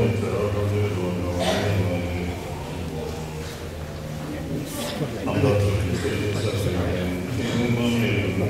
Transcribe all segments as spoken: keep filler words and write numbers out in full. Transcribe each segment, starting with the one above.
ང་ཚོ་བོད་ཡུལ་ནང་ནས་ནས་སྐུ་ལ་ནས་ཕེབས་པའི་བླ་སྤྲུལ་སྐྱེས་ཕོ་མོ་རྣམ་པ་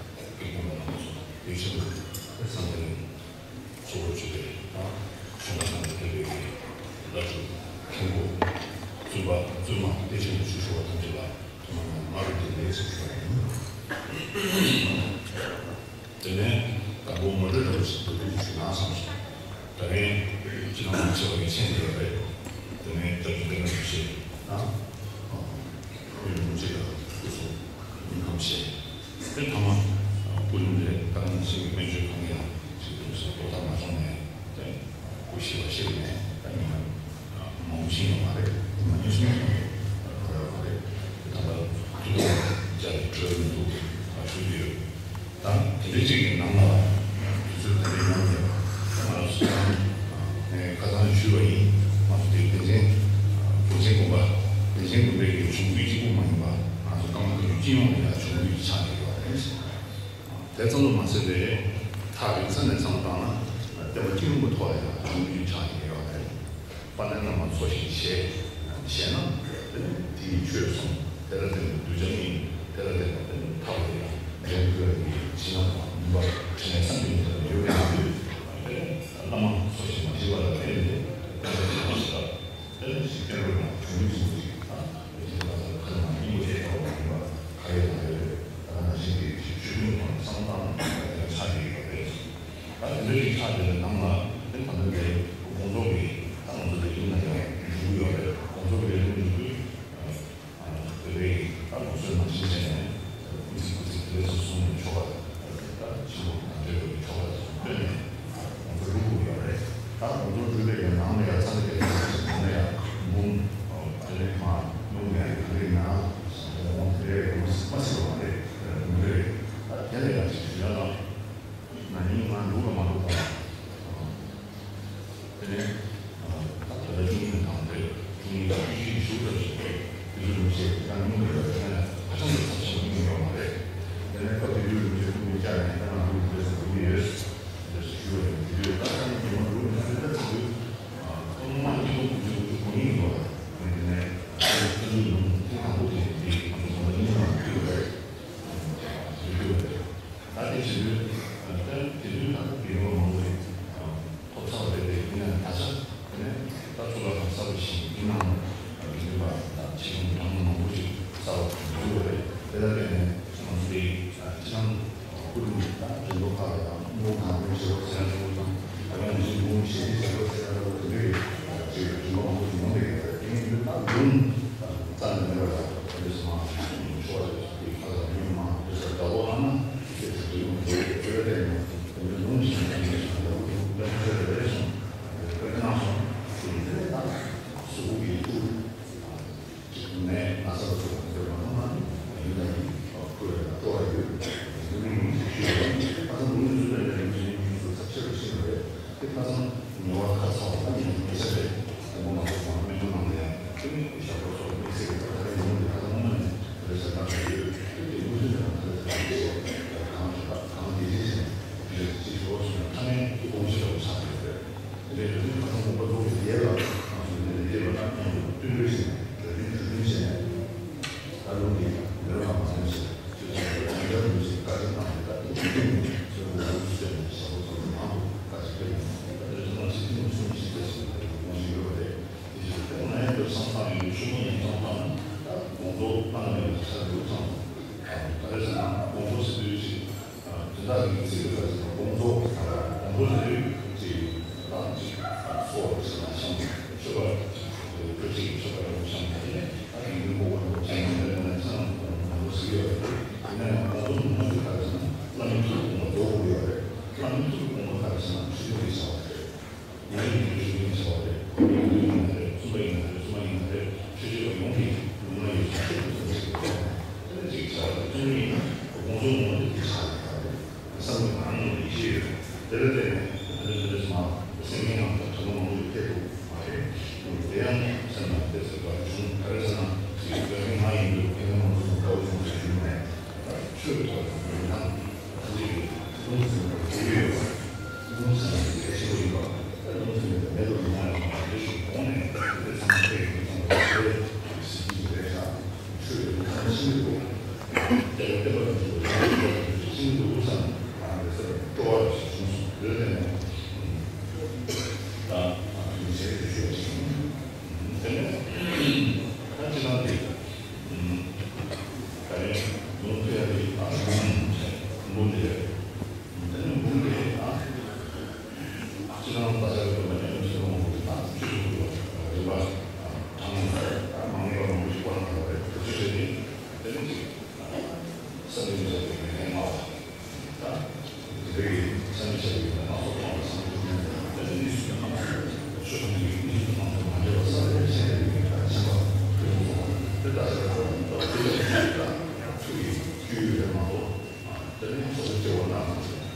ཚོ་དེ་བཞིན་དུ་བསམ་གཏན་གཙོ་བོར་གྱུར་པའི་དང་གཞུང་ལ་ནང་ནས་ཕེབས་པའི་བླ་སྤྲུལ་མཁན་པོ་བཙུན་པ་བཙུན་མ་དེ་བཞིན་དུ་ཞུ་ཞུ་བ་ཐམས་ཅད་ལ་ཐོག་མར་ང་རང་སྔ་རོལ་གྱི་ལེགས་སོ་ཞུ་བ་ཡིན། དེ་ནས་དང་པོ་ངོ་སྤྲོད་འདྲ་པོ་ཞིག་འདུག་ཞུ་ན་བསམ་སོང་། ད་རིང་ཕྱི་ནང་མི་ཆེ་བ་གི་མཆན་དེ་ཡོད་རེད། དེ་ནས་བདག་གི་སྟེང་ན་ཞུ་ཞེས་དང་། ཨ། ཡུལ་མི་ཆེ་ལ་སྐུ་གསུང་སྙིང་ཁམས་ཞེས། དེ་ཐ་མ་སྐུ་རིམ་རེ་ད་ནང་བཞིན་གྱི་སྨན་བཅོས་གང་ཡང་ཞིག་ཏུ་སོགས་ཐོག་མཐའ་མ་བྱུང་ནས་དེ་སྐུ་ཞི་བ་ཞིག་ནས་ད་ཉི་མ་མང་པོ་ཞིག་ཡོད་མ་རེད། ཉི་མ་ཉི་ཤུ་ནས་ཡོད་མ་རེད། དེ་ད་ལྟ་དུས་ཐོག་བརྒྱ་ལས་བྲལ་མི་འདུག་ཞུ་རྒྱུ་ཡོད། ད་དེ་འདྲ་ཅིག་གི་ནང་ལ་དུས་ཚོད་དེ་འདྲའི་ནང་ནས་ང་རང་ཚོ་ནས་ཁ་སང་ཞུས་པ་ཡིན། ང་ཚོ་དེ་བདེ་ཆེན་བདེ་ཆེན་དགོན་པ་བདེ་ཆེན་དགོན་པའི་གི་བྱུང་རྒྱུད་གཅིག་པུ་མ་ཡིན་པ་ང་ཚོ་ཀརྨ་བཀའ་བརྒྱུད་སྤྱི་ཡོངས་ལ་ཡང་བྱུང་རྒྱུད་ཆགས་ཀྱི་ཡོད་རེད། དེ་ཙམ་དུ་མ་ཟད་པའི་ཐག་རིང་ས་ནས་བསམ་བཏང་ན་བསྟན་པ་སྤྱི་ཡོངས་ཀྱི་ཐོག་ལ་ཡང་བྱུང་རྒྱུད་ཆགས་ཀྱི་ཡོད་རེད། དཔལ་ལྡན་བླ་མ་འཚོ་ཞིང་གཞེས། གཞེས་ན་དེ་ནི་དེ་ཡི་ཆོས་གསུངས། དེ་ལ་བརྟེན་ནས་གདུལ་བྱ་ནི་དེ་ལ་བརྟེན་ནས་དེ་ནི་ཐར་པ་ཡང་འདྲེན་དགོས་པའི་ཕྱི་ནང་མུན་པ་དྲི་མ་བསམ་གྱིས་མི་ཁྱབ་པ་ཡོད་པའི་ཡང་དུས་དེ་བླ་མ་འཚོ་ཞིང་མ་ཤི་བ་ལ་བརྟེན་ཏེ་དེ་ལ་ཆགས་པ་ཞིག་ལ་དེ་ལ་ཞིག་བསྟན་པ་ཡང་བྱུང་མི་ཚུགས་ཅིག་དང་བའི་ཆེད་དུ་ཁ་ན་སྙིང་པོ་ཆེ་ཐོག་ལ་ཡིན་པ་ག་རེ་དང་རེ་རེ་ད་ནང་བཞིན་གྱི་ཆོས་ལུགས་དང་བསམ་སྟངས་ཆགས་ཀྱི་ཡོད་པ་རེད། ད་དེ་འདྲ་ཞིག་ཆགས་བསྡད་པའི་ནང་ལ་དེ་ད་ལྟ་འདིར་དགོངས་རྫོགས་ཀྱི་ད་ང་ཚོ་ལས་རིམ་ལ་ཡང་འཇུག་ཡོད་རེད། དགོངས་རྫོགས་ཀྱི་ལས་རིམ་འཇུག་དུས་བོད་པའི་ད་ལུགས་སྲོལ་ནང་བཞིན་བྱས་ནས་སྐུ་ཚིགས་སྐུ་ཚིགས་དེ་ཚོ་གསུང་ནས་ཆོ་ག་ད་ཆེན་པོ་དང་འབྲེལ་བའི་ཆོ་ག་དེ་ཚོ་བཏོན་ནས་དགོངས་རྫོགས་སྒྲུབ་དགོས་ཡོད་རེད། ད་དགོངས་རྫོགས་སྒྲུབ་པའི་ནང་ལ་ཡང་ཚ་ལ་སྐད་ཆ་ནང་ལ་ཡང་འབུམ་ཨ་ལས་མ་ཡོང་ཡང་ག་རེ་ཡིན་ན་འོང་དེ་རེད་མ་སྲིད་པ་མ་རེད། དེ་ལ་ཡང་ཅིག་ཞུ་ཡ་ལ། ན་ནིང་ང་འབྲུག་ལ་མ་འགྲོ་གོང་། དེ་ནས་ད་ལྟ་བཅུ་གཉིས་ནས་དང་པོའི་བཅུ་གཉིས་དང་བཅུ་བཞི་ཞུ་ཐབས་བྱས་ཏེ་དེ་ཚོ་རིན་པོ་ཆེ་ད་ནིང་གི་ལ་ཁྱེད་ལ་ཧ་ཅང་གི་ཚབས་ཆེན་པོ་གཉིས་ཡོད་མ་རེད། དེ་ནས་སྐབས་དེ་དུས་རིན་པོ་ཆེ་སྐུ་མི་བཅར་ནས་ད་ང་འབྲུག་ལ་འདུག་ཟེར་འདུག་ཡོད་ཟེར་ཞུ་བ་ཡིན། དེ་དུས་ད་ལྟ་ནི་རྒྱུ་མ་འབྲུག་ལ་འདུག་ཟེར་ད་ཚོ་དུས་སྐུ་མ་ཉིས་སྟོང་དགུ་བརྒྱ་དགུ་བཅུ་གོ་གཉིས་ཡིན་པ་རེད། དེ་ནས་ད་ཚོ་ནང་ཐེངས་དང་པོ་དེ་དེ་ང་ཚོ་དགོན་པ་གཉིས་ནང་ཕུལ་བ་རེད། ཞུ་རྒྱུ་རེད། ད་དེ་བྱེད་དུས་ད་དེ་དུས་ད་རྒན་པ་མང་པོ་ཞིག་ཐོབ་ཚར་བ་རེད་དེ་ཡིན་ན་ད་ཆ་ ལས་རིག་གནས་ཁ་སང་དགོངས་པ་རྫོགས་པའི་རྗེས་ལ་ང་ཚོ་འདི་ལས་བྱེད་པ་དང་མཉམ་དུ་བསྟུན་གྲོས་བྱས་ནས་གྲོས་མཐུན་གྲོས་མཐུན་བྱས་ནས་ད་ལུང་འདི་མེད་པ་མ་ཡིན་ཞེས་ཆོས་ཚོགས་པའི་ལམ་ལུགས་ཀྱི་བཀའ་དྲིན་གནང་སྟེ་ད་ལྟ་ཆོས་ཚོགས་པའི་ལམ་ལུགས་བཙན་ནས་ཞབས་པ་ཚོ་མང་དུ་བཀའ་ཆོས་སྤེལ་ཡོང་ད་ལྟ་ཚང་མ་ཞིག་ཐུན་མོང་ཆུང་ཞིག་ལྟ་ཞིག་ཡོང་བཞིན་ཡོད་པ་རེད། དེ་བཞིན་དུ་ང་ཡང་སྐབས་སང་ཐང་ཡོད་ཆུ་མོ་ཡིན་ཙང་ཐང་ད་དགོངས་རྫོགས་གནང་མེད་པ་ཆ་འདུག་ཙང་ད་རེས་ཟེར་ན་དགོངས་རྫོགས་ཟེར་དུས་ཅིག་དོན་དག་གི་ཚིག་ལ་ཟེར་ན་དགོངས་རྫོགས་དགོངས་རྫོགས་ཟེར་དུས་ཅིག་ད་ཅིག་ཚོགས་ཟེར་ན་ཤང་ཆོས་པ་ཆོས་པ་ཆོས་པ་ཆོས་པ་ཆོས་པ་ཆོས་པ་ཆོས་པ་ཆོས་པ་ཆོས་པ་ཡིན་པ་ཡིན་ན་ཚང་མ་དགོངས་རྫོགས་ཟེར་གྱི་ཡོད་རེད། ཡིན་ན་ཡང་དགོངས་རྫོགས་ངོ་མ་དེ་ག་རེ་ཟེར་ན་བླ་མའི་ཐུགས་དགོངས་པ་རྫོགས་དགོས་ཡོད་རེད། བླ་མའི་ཐུགས་དགོངས་པ་ག་རེ་ཟེར་ན་ཆོས་དགེ་བྱ་བ་རེད། ཡིན་ན་ཡང་ཆོས་དགེ་བྱ་བ་རེད། ཡིན་ན་ཡང་རེད། བཙུན་པ་ཡིན་ན་རེད། བཙུན་མ་ཡིན་ན་རེད། ཆོས་བྱེད་པ་ཡོངས་ཀྱི་ལུས་ངག་ཡིད་གསུམ་ཆོས་དགེ་བྱ་བ་རེད། དེ་ནས་ཅིག་བྱ་བ་དེ་བཙུན་མ་ཡིན་ན་དགོངས་རྫོགས་ངོ་མ་དེ་དེ་བྱ་བ་རེད། བསམ་བློ་གང་ཡོང་ཡིད་ཆེས་ཡོད། དེ་ལ་བརྟེན་ནས་དེ་འདྲ་དེ་འདྲ་ཟེར་མ་སེམས་ངན་ཡང་དོ་སྣང་མང་པོ་ཞིག་ཐེབས་འདུག་མ་རེད། དེ་ཡང་སེམས་ནང་དེ་ཚོ་བར་བྱུང་ག་རེ་ཟེར་ན་ཅིག་དགེ་རྒན་ང་ཡིན་དུས་དགེ་རྒན་མང་པོ་ཞིག་དགའ་བོ་བྱུང་ཟེར་ཞུ་མེད། ཆོས་ཀྱི་ཐོག་ལ་ཡིན་ན། ལུང་ཟིན་པར་གྱུར་ཡོད་པ། ལུང་ཟིན་པའི་གལ་ཆེན་པོ་ཡིན་པ། ལུང་ཟིན་པའི་མེད་དུ་མི་རུང་བ་ཡིན་པ་དེ་ཞིག་གོང་ནས་དེ་ཚང་མ་དཔེ་ཡིན་ཙང་དེ་གཟི་བརྗིད་ཀྱི་རེ་ཞག་ཆོས་ཀྱི་ལུང་ཚང་ཤིང་འདུག་དེ་ལ་བསྟན་པ་དང་ཆོས་ཀྱི་ལུང་ཤིང་འདུག་བསམ་རང་གི་སེམས་སྤྲོ་བ་ཞིག་བྱུང་སོང་། དེ་ལས་ནས་ད་དུས་ཚེ་དུ་ཤོད་ཅིང་དེ་ནས་ད་ཅི་ལྟར་དེ། ད་རེས་ལུང་ཐུ་ཡ་རེད། ཨ་ལུང་འདི་རེད། དེ་ནས་ལུང་འདི་ཨ་ཅི་ལྟར་ད་ཆ་རེད་པ་ནས་ཆོས་ལུང་འདི་ད་ཆོས་ལུང་རེད་པ། གྲངས་ད་མང་པོ་མང་པོ་ཞིག་བཀོད་གནང་ཡོད་རེད། དེ་ཆོས་རེད། དེ་ནས་ཅིག་བསམ་གཏན་ཆ་རེད་ངས་མ། ད་དེ་རིང་སངས་རྒྱས་ཆ་བཞག་ན་སྣ་ཚོགས་ཐོག་ལ་སངས་རྒྱས་ཀྱི་ད་དེ་ནི་སུ་ཡང་ཆོས་དང་ཡིན་གྱི་སྣ་ཚོགས་མ་འདྲེས་པ་ས་རེ་ཤེས་རེ་ཡིན་ད་ཆེན་པ་དེ་ཚོ་དེ་ལྟ་ཞིག་ཐོག་ལ་ད་དེ་ལ་ཆོས་ཀྱི་ད་ཆོས་ཀྱི་སྤྱོད་ཡུལ་རེད་མ་གཏོགས་དེ་ནི་ཚོགས་སུ་སྐྱེ་བ་ན་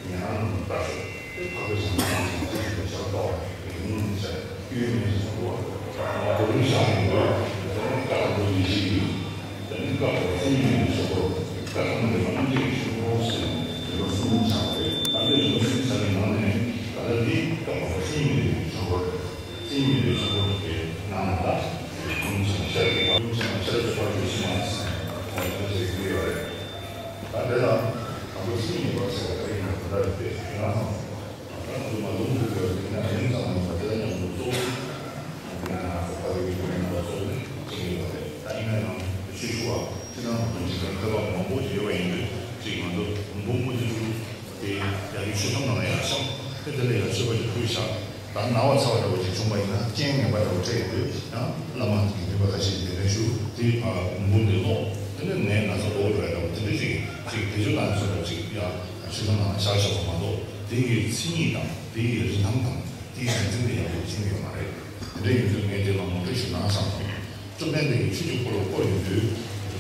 ཉན་རང་ལ་ལྟ་ཞོག་དེ་ཕ་གི་བྱང་ཐང་ཞིག་ཅིག་ཏུ་ཞག་ལྟ་བ་ཡིན་ནི་ཟེར་སྐྱོན་མེད་སོང་བ་ང་གོ་རིམ་བཞག་ཡིན་དགོས་དེ་ནི་བཀའ་དང་པོ་ཡིན་ཞིག་ཡིན། དེ་ནི་བཀའ་བར་གསུམ་ཡིན་པའི་ཆོས་འཁོར། བཀའ་ཐམས་ཅད་རང་བཞིན་གྱི་ཆོས་འཁོར་ཟེར་རིམ་པ་གསུམ་ཆགས་པ་རེད། ད་ལྟའི་རིམ་པ་གསུམ་ཆགས་པའི་ནང་ནས་ད་ལྟ་འདི་བཀའ་བར་གསུམ་ཡིན་པའི་ཆོས་འཁོར་རེད། གསུམ་ཡིན་པའི་ཆོས་འཁོར་དེ་ནང་ལ་ད་ཁུངས་ཆེན་ཤར་གྱི་བར་ཁུངས་ཆེན་ཤར་གྱི་བར་གྱི་ཕྱི་མ་ཟེར་ཁོང་ཆེན་ཟེར་གྱི་ཡོད་རེད། ད་དེ་ལ་དང་པོ་གསུམ་ཡིན་པ་ཟེར་བ་ད་ཡིན་ན་ད་ལྟ་རེད་དེ་ཡང་ད་ང་ཚོ་མ་ལུང་དུ་བོད་དེ་ན་རིང་ཙམ་ཡིན་པ་དེ་ལ་མཉམ་དུ་གཙོ་བོ་ང་ཚོ་ཕ་རོལ་གྱི་ཡུལ་ན་གཙོ་བོ་ཅིག་ཡོད་པ་རེད། ད་ཡིན་ན་ཡང་ཆོས་ཞུ་བ་ཅི་ལྟར་མ་གཏོང་ཅིག་གམ་ཐོས་པ་མང་པོ་ཅིག་ཡོད་པ་ཡིན་དུས་ཅིག་ང་ཚོ་འབུམ་སྐུ་ཅི་ཐུབ་དེ་ཡ་གི་ཆོས་ཐམ་ནང་ལ་ཡར་བཞག་དེ་དེ་ལ་ཡར་མཆོད་པ་ཅིག་ཕུལ་བཞག་ད་ན་བ་ཚ་བ་འདྲ་བོ་ཅིག་བྱུང་བ་ཡིན་ན་རྐྱེན་ངན་པ་འདྲ་བོ་འཕྲད་ཡོད་དུས་ཡང་བླ་མ་དགེ་འདུན་པ་ཁ་ཤས་ཀྱིས་དེ་འདྲ་ཞུ་དེ་ཕ་འབུམ་དེ་ཀློག་དེ་ནས་ངའི་ན་ཚ་ལོག་འགྲོ་ཡ་འདྲ་བོ་དེ་འདྲ་ཅིག་ཅིག་དེ་ཚོ་ནང་ཚོ་འདྲ་ཅིག་ཡ་ཆོས་ཐམ་ནང་ལ་བཞག་བཞག་པ་མ་གཏོགས་དེ་ཡི་མཚན་ཉིད་དང་དེ་ཡི་རིན་ཐང་དང་། དེའི་རྒྱུ་མཚན་དེ་ཡག་པོ་ཤེས་ཀྱི་ཡོད་མ་རེད། དེ་འདྲ་ཡིན་དུས་ངས་དེ་ལ་ངོ་སྤྲོད་ཞུ་ན་བསམ་སོང་། བཅོམ་ལྡན་འདས་ཀྱིས་ཆོས་ཀྱི་འཁོར་ལོ་བསྐོར་ཡོང་དུས་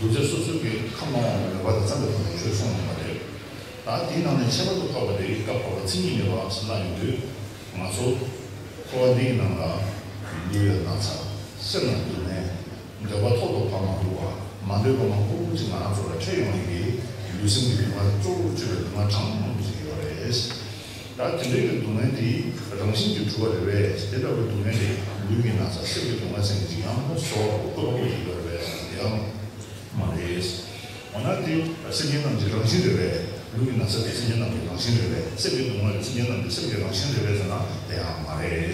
གདུལ་བྱ་སོ་སོའི་གི་ཁམས་སྣང་བ་མོས་པ་དང་འཚམ་པའི་ཐོག་ནས་ཆོས་གསུངས་ཡོད་པ་རེད། ད་དེའི་ནང་ནས་ཁྱད་པར་དུ་འཕགས་པ་དེ་ཡི་བཀའ་བར་པ་མཚན་ཉིད་མེད་པ་ཟེར་གནང་ཡོང་དུས་ང་ཚོ་འཁོར་བ་འདིའི་ནང་ལ་ལུས་ལ་ན་ཚ་སེམས་ལ་སྡུག་བསྔལ། འདོད་པ་ཐོག་ཏུ་བབས་མ་ཐུབ་པ། མ་འདོད་པ་མང་པོ་ཅིག་ང་རང་ཚོ་ལ་འཕྲད་ཡོང་བའི་གི་ལུས་སེམས་ཀྱི་སྡུག་བསྔལ་གཙོ་བོར་གྱུར་པའི་སྡུག་བསྔལ་གྲངས་མང་པོ་ཞིག་ཡོད་རེད། ད་དེ་འདྲའི་གི་སྡུག་བསྔལ་དེ་རང་བཞིན་གྱིས་གྲུབ་པ་རེད་པས། དེ་ལྟ་བུའི་སྡུག་བསྔལ་དེ་ལུས་ཀྱི་ན་ཚ་སེམས་ཀྱི་སྡུག་བསྔལ་ཟེར་མཁན་ཅིག་ཡང་བཟོ་བ་དཀོན་པོ་ཞིག་ཡོད་རེད་པས་ཟེར་ན་དེ་ཡང་མ་རེད། འོ་ན་དེ་སེམས་ཅན་རྣམས་ཀྱི་རང་བཞིན་རེད་པས། ལུས་ཀྱི་ན་ཚ་དེ་སེམས་ཅན་རྣམས་ཀྱི་རང་བཞིན་རེད་པས། སེམས་ཀྱི་སྡུག་བསྔལ་དེ་སེམས་ཅན་རྣམས་ཀྱི་སེམས་ཀྱི་རང་བཞིན་རེད་པས་ཟེར་ན་དེ་ཡང་མ་རེད།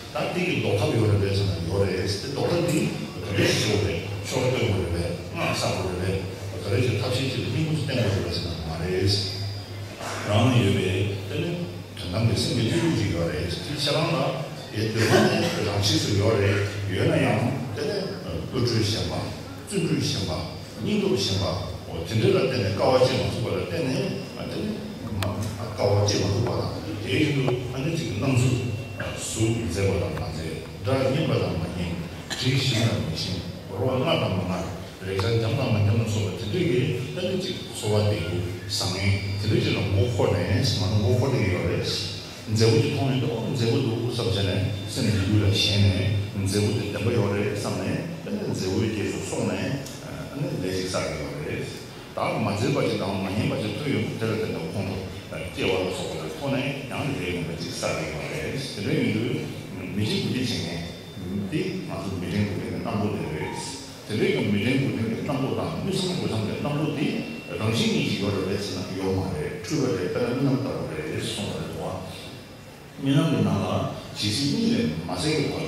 ད་འདི་གི་ཟློག་ཐབས་ཡོད་རེད་པས་ཟེར་ན་ཡོད་རེད། དེ་ཟློག་ཐབས་འདི་ག་རེ་ཞིག་བྱེད་དགོས་རེད། ཆོ་ག་སྟོན་དགོས་རེད་པས། སྔགས་བསགས་དགོས་རེད་པས། ག་རེ་ཞིག་ཐབས་ཤེས་ཅིག་ལ་སྙིང་པོ་ཅིག་བསྟེན་དགོས་རེད་པས་ཟེར་ན་མ་རེད། རང་ལ་ཡོད་པའི་དེ་ནི་དོན་དམ་གྱི་སེམས་ཀྱི་གནས་ལུགས་ཅིག་ཡོད་རེད། དེ་ཁྱེད་རང་ལ་ཡེ་འདོད་པ་ནི་རང་གཤིས་སུ་ཡོད་རེད། ཡོད་ན་ཡང་དེ་ནི་བློ་གྲོས་ཞན་པ། བརྩོན་འགྲུས་ཞན་པ། སྙིང་སྟོབས་ཞན་པ། འོ་དེ་འདྲ་ལ་བརྟེན་ནས་དཀའ་བ་སྤྱད་མ་ཐུབ་པ་ལ་བརྟེན་ནས་ཨ་དེ་ནི་མ་དཀའ་བ་སྤྱད་མ་ཐུབ་པ་དང་དེའི་རྒྱུན་དུ་ཨ་ནི་གཅིག་གི་རྣམ་གཟུགས་གཟུགས་མཛེས་པ་དང་མ་མཛེས། སྒྲ་སྙན་པ་དང་མ་སྙན། དྲི་ཞིམ་དང་མི་ཞིམ། རོ་མངར་དང་མ་མངར། རེག་བྱ་འཇམ་དང་མ་འཇམ་ལ་སོགས་པ་དེ་འདྲ་གི་ཨ་ནི་གཅིག་འཚོ་བ་བདེ་པོ་བཟང་ངན་དེ་འདྲ་གཅིག་ལ་མགོ་འཁོར་ནས་མ་ནི་མགོ་འཁོར་བསྡད་ཀྱི་ཡོད་རེད། མཛེས་པོ་ཅིག་མཐོང་ཡོང་དུས་ཨོ་མཛེས་པོ་འདུག་བསམ་བྱས་ནས་སེམས་ཀྱི་ཡུལ་ལ་ཞེན་ནས་མཛེས་པོ་དེ་བདེན་པ་ཡོད་རེད་བསམ་ནས་དེ་ནས་མཛེས་པོའི་རྗེས་སུ་སོང་ནས་ཨ་ནི་ལས་ཅིག་བསགས་ཀྱི་ཡོད་རེད། ད་མ་མཛེས་པ་ཅིག་དང་མ་སྙན་པ་ཅིག་ཐོས་ཡོང་དུས་དེ་ལ་བརྟེན་ནས་ཁོང་ཁྲོ་སྐྱེ་བ་ལ་སོགས་པ་ལ་ཐོག་ནས་ཡང་ལས་ངན་པ་ཅིག་བསགས་ཀྱི་ཡོད་རེད། དེ་འདྲ་ཡིན་དུས་ མི་དྲན་དགུ་དྲན་བྱེད་མཁན་དེ་ང་ཚོ་མི་དྲན་དགུ་དྲན་གྱི་རྣམ་རྟོག་དེ་རེད། དེ་འདྲའི་གི་མི་དྲན་དགུ་དྲན་གྱི་རྣམ་རྟོག་དང་མི་གསུང་དགུ་གསུང་གི་རྣམ་རྟོག་དེ་རང་བཞིན་གཉིས་ཀྱིས་ཡོད་རེད་པས་ཟེར་ན་ཡོད་མ་རེད། འཁྲུལ་པ་རེད། དཔེར་ན་རྨི་ལམ་ལྟ་བུ་རེད་གསུངས་པ་རེད་དོ། རྨི་ལམ་གྱི་ནང་ལ་ཇི་སྲིད་གཉིད་ལས་མ་སད་ཀྱི་བར་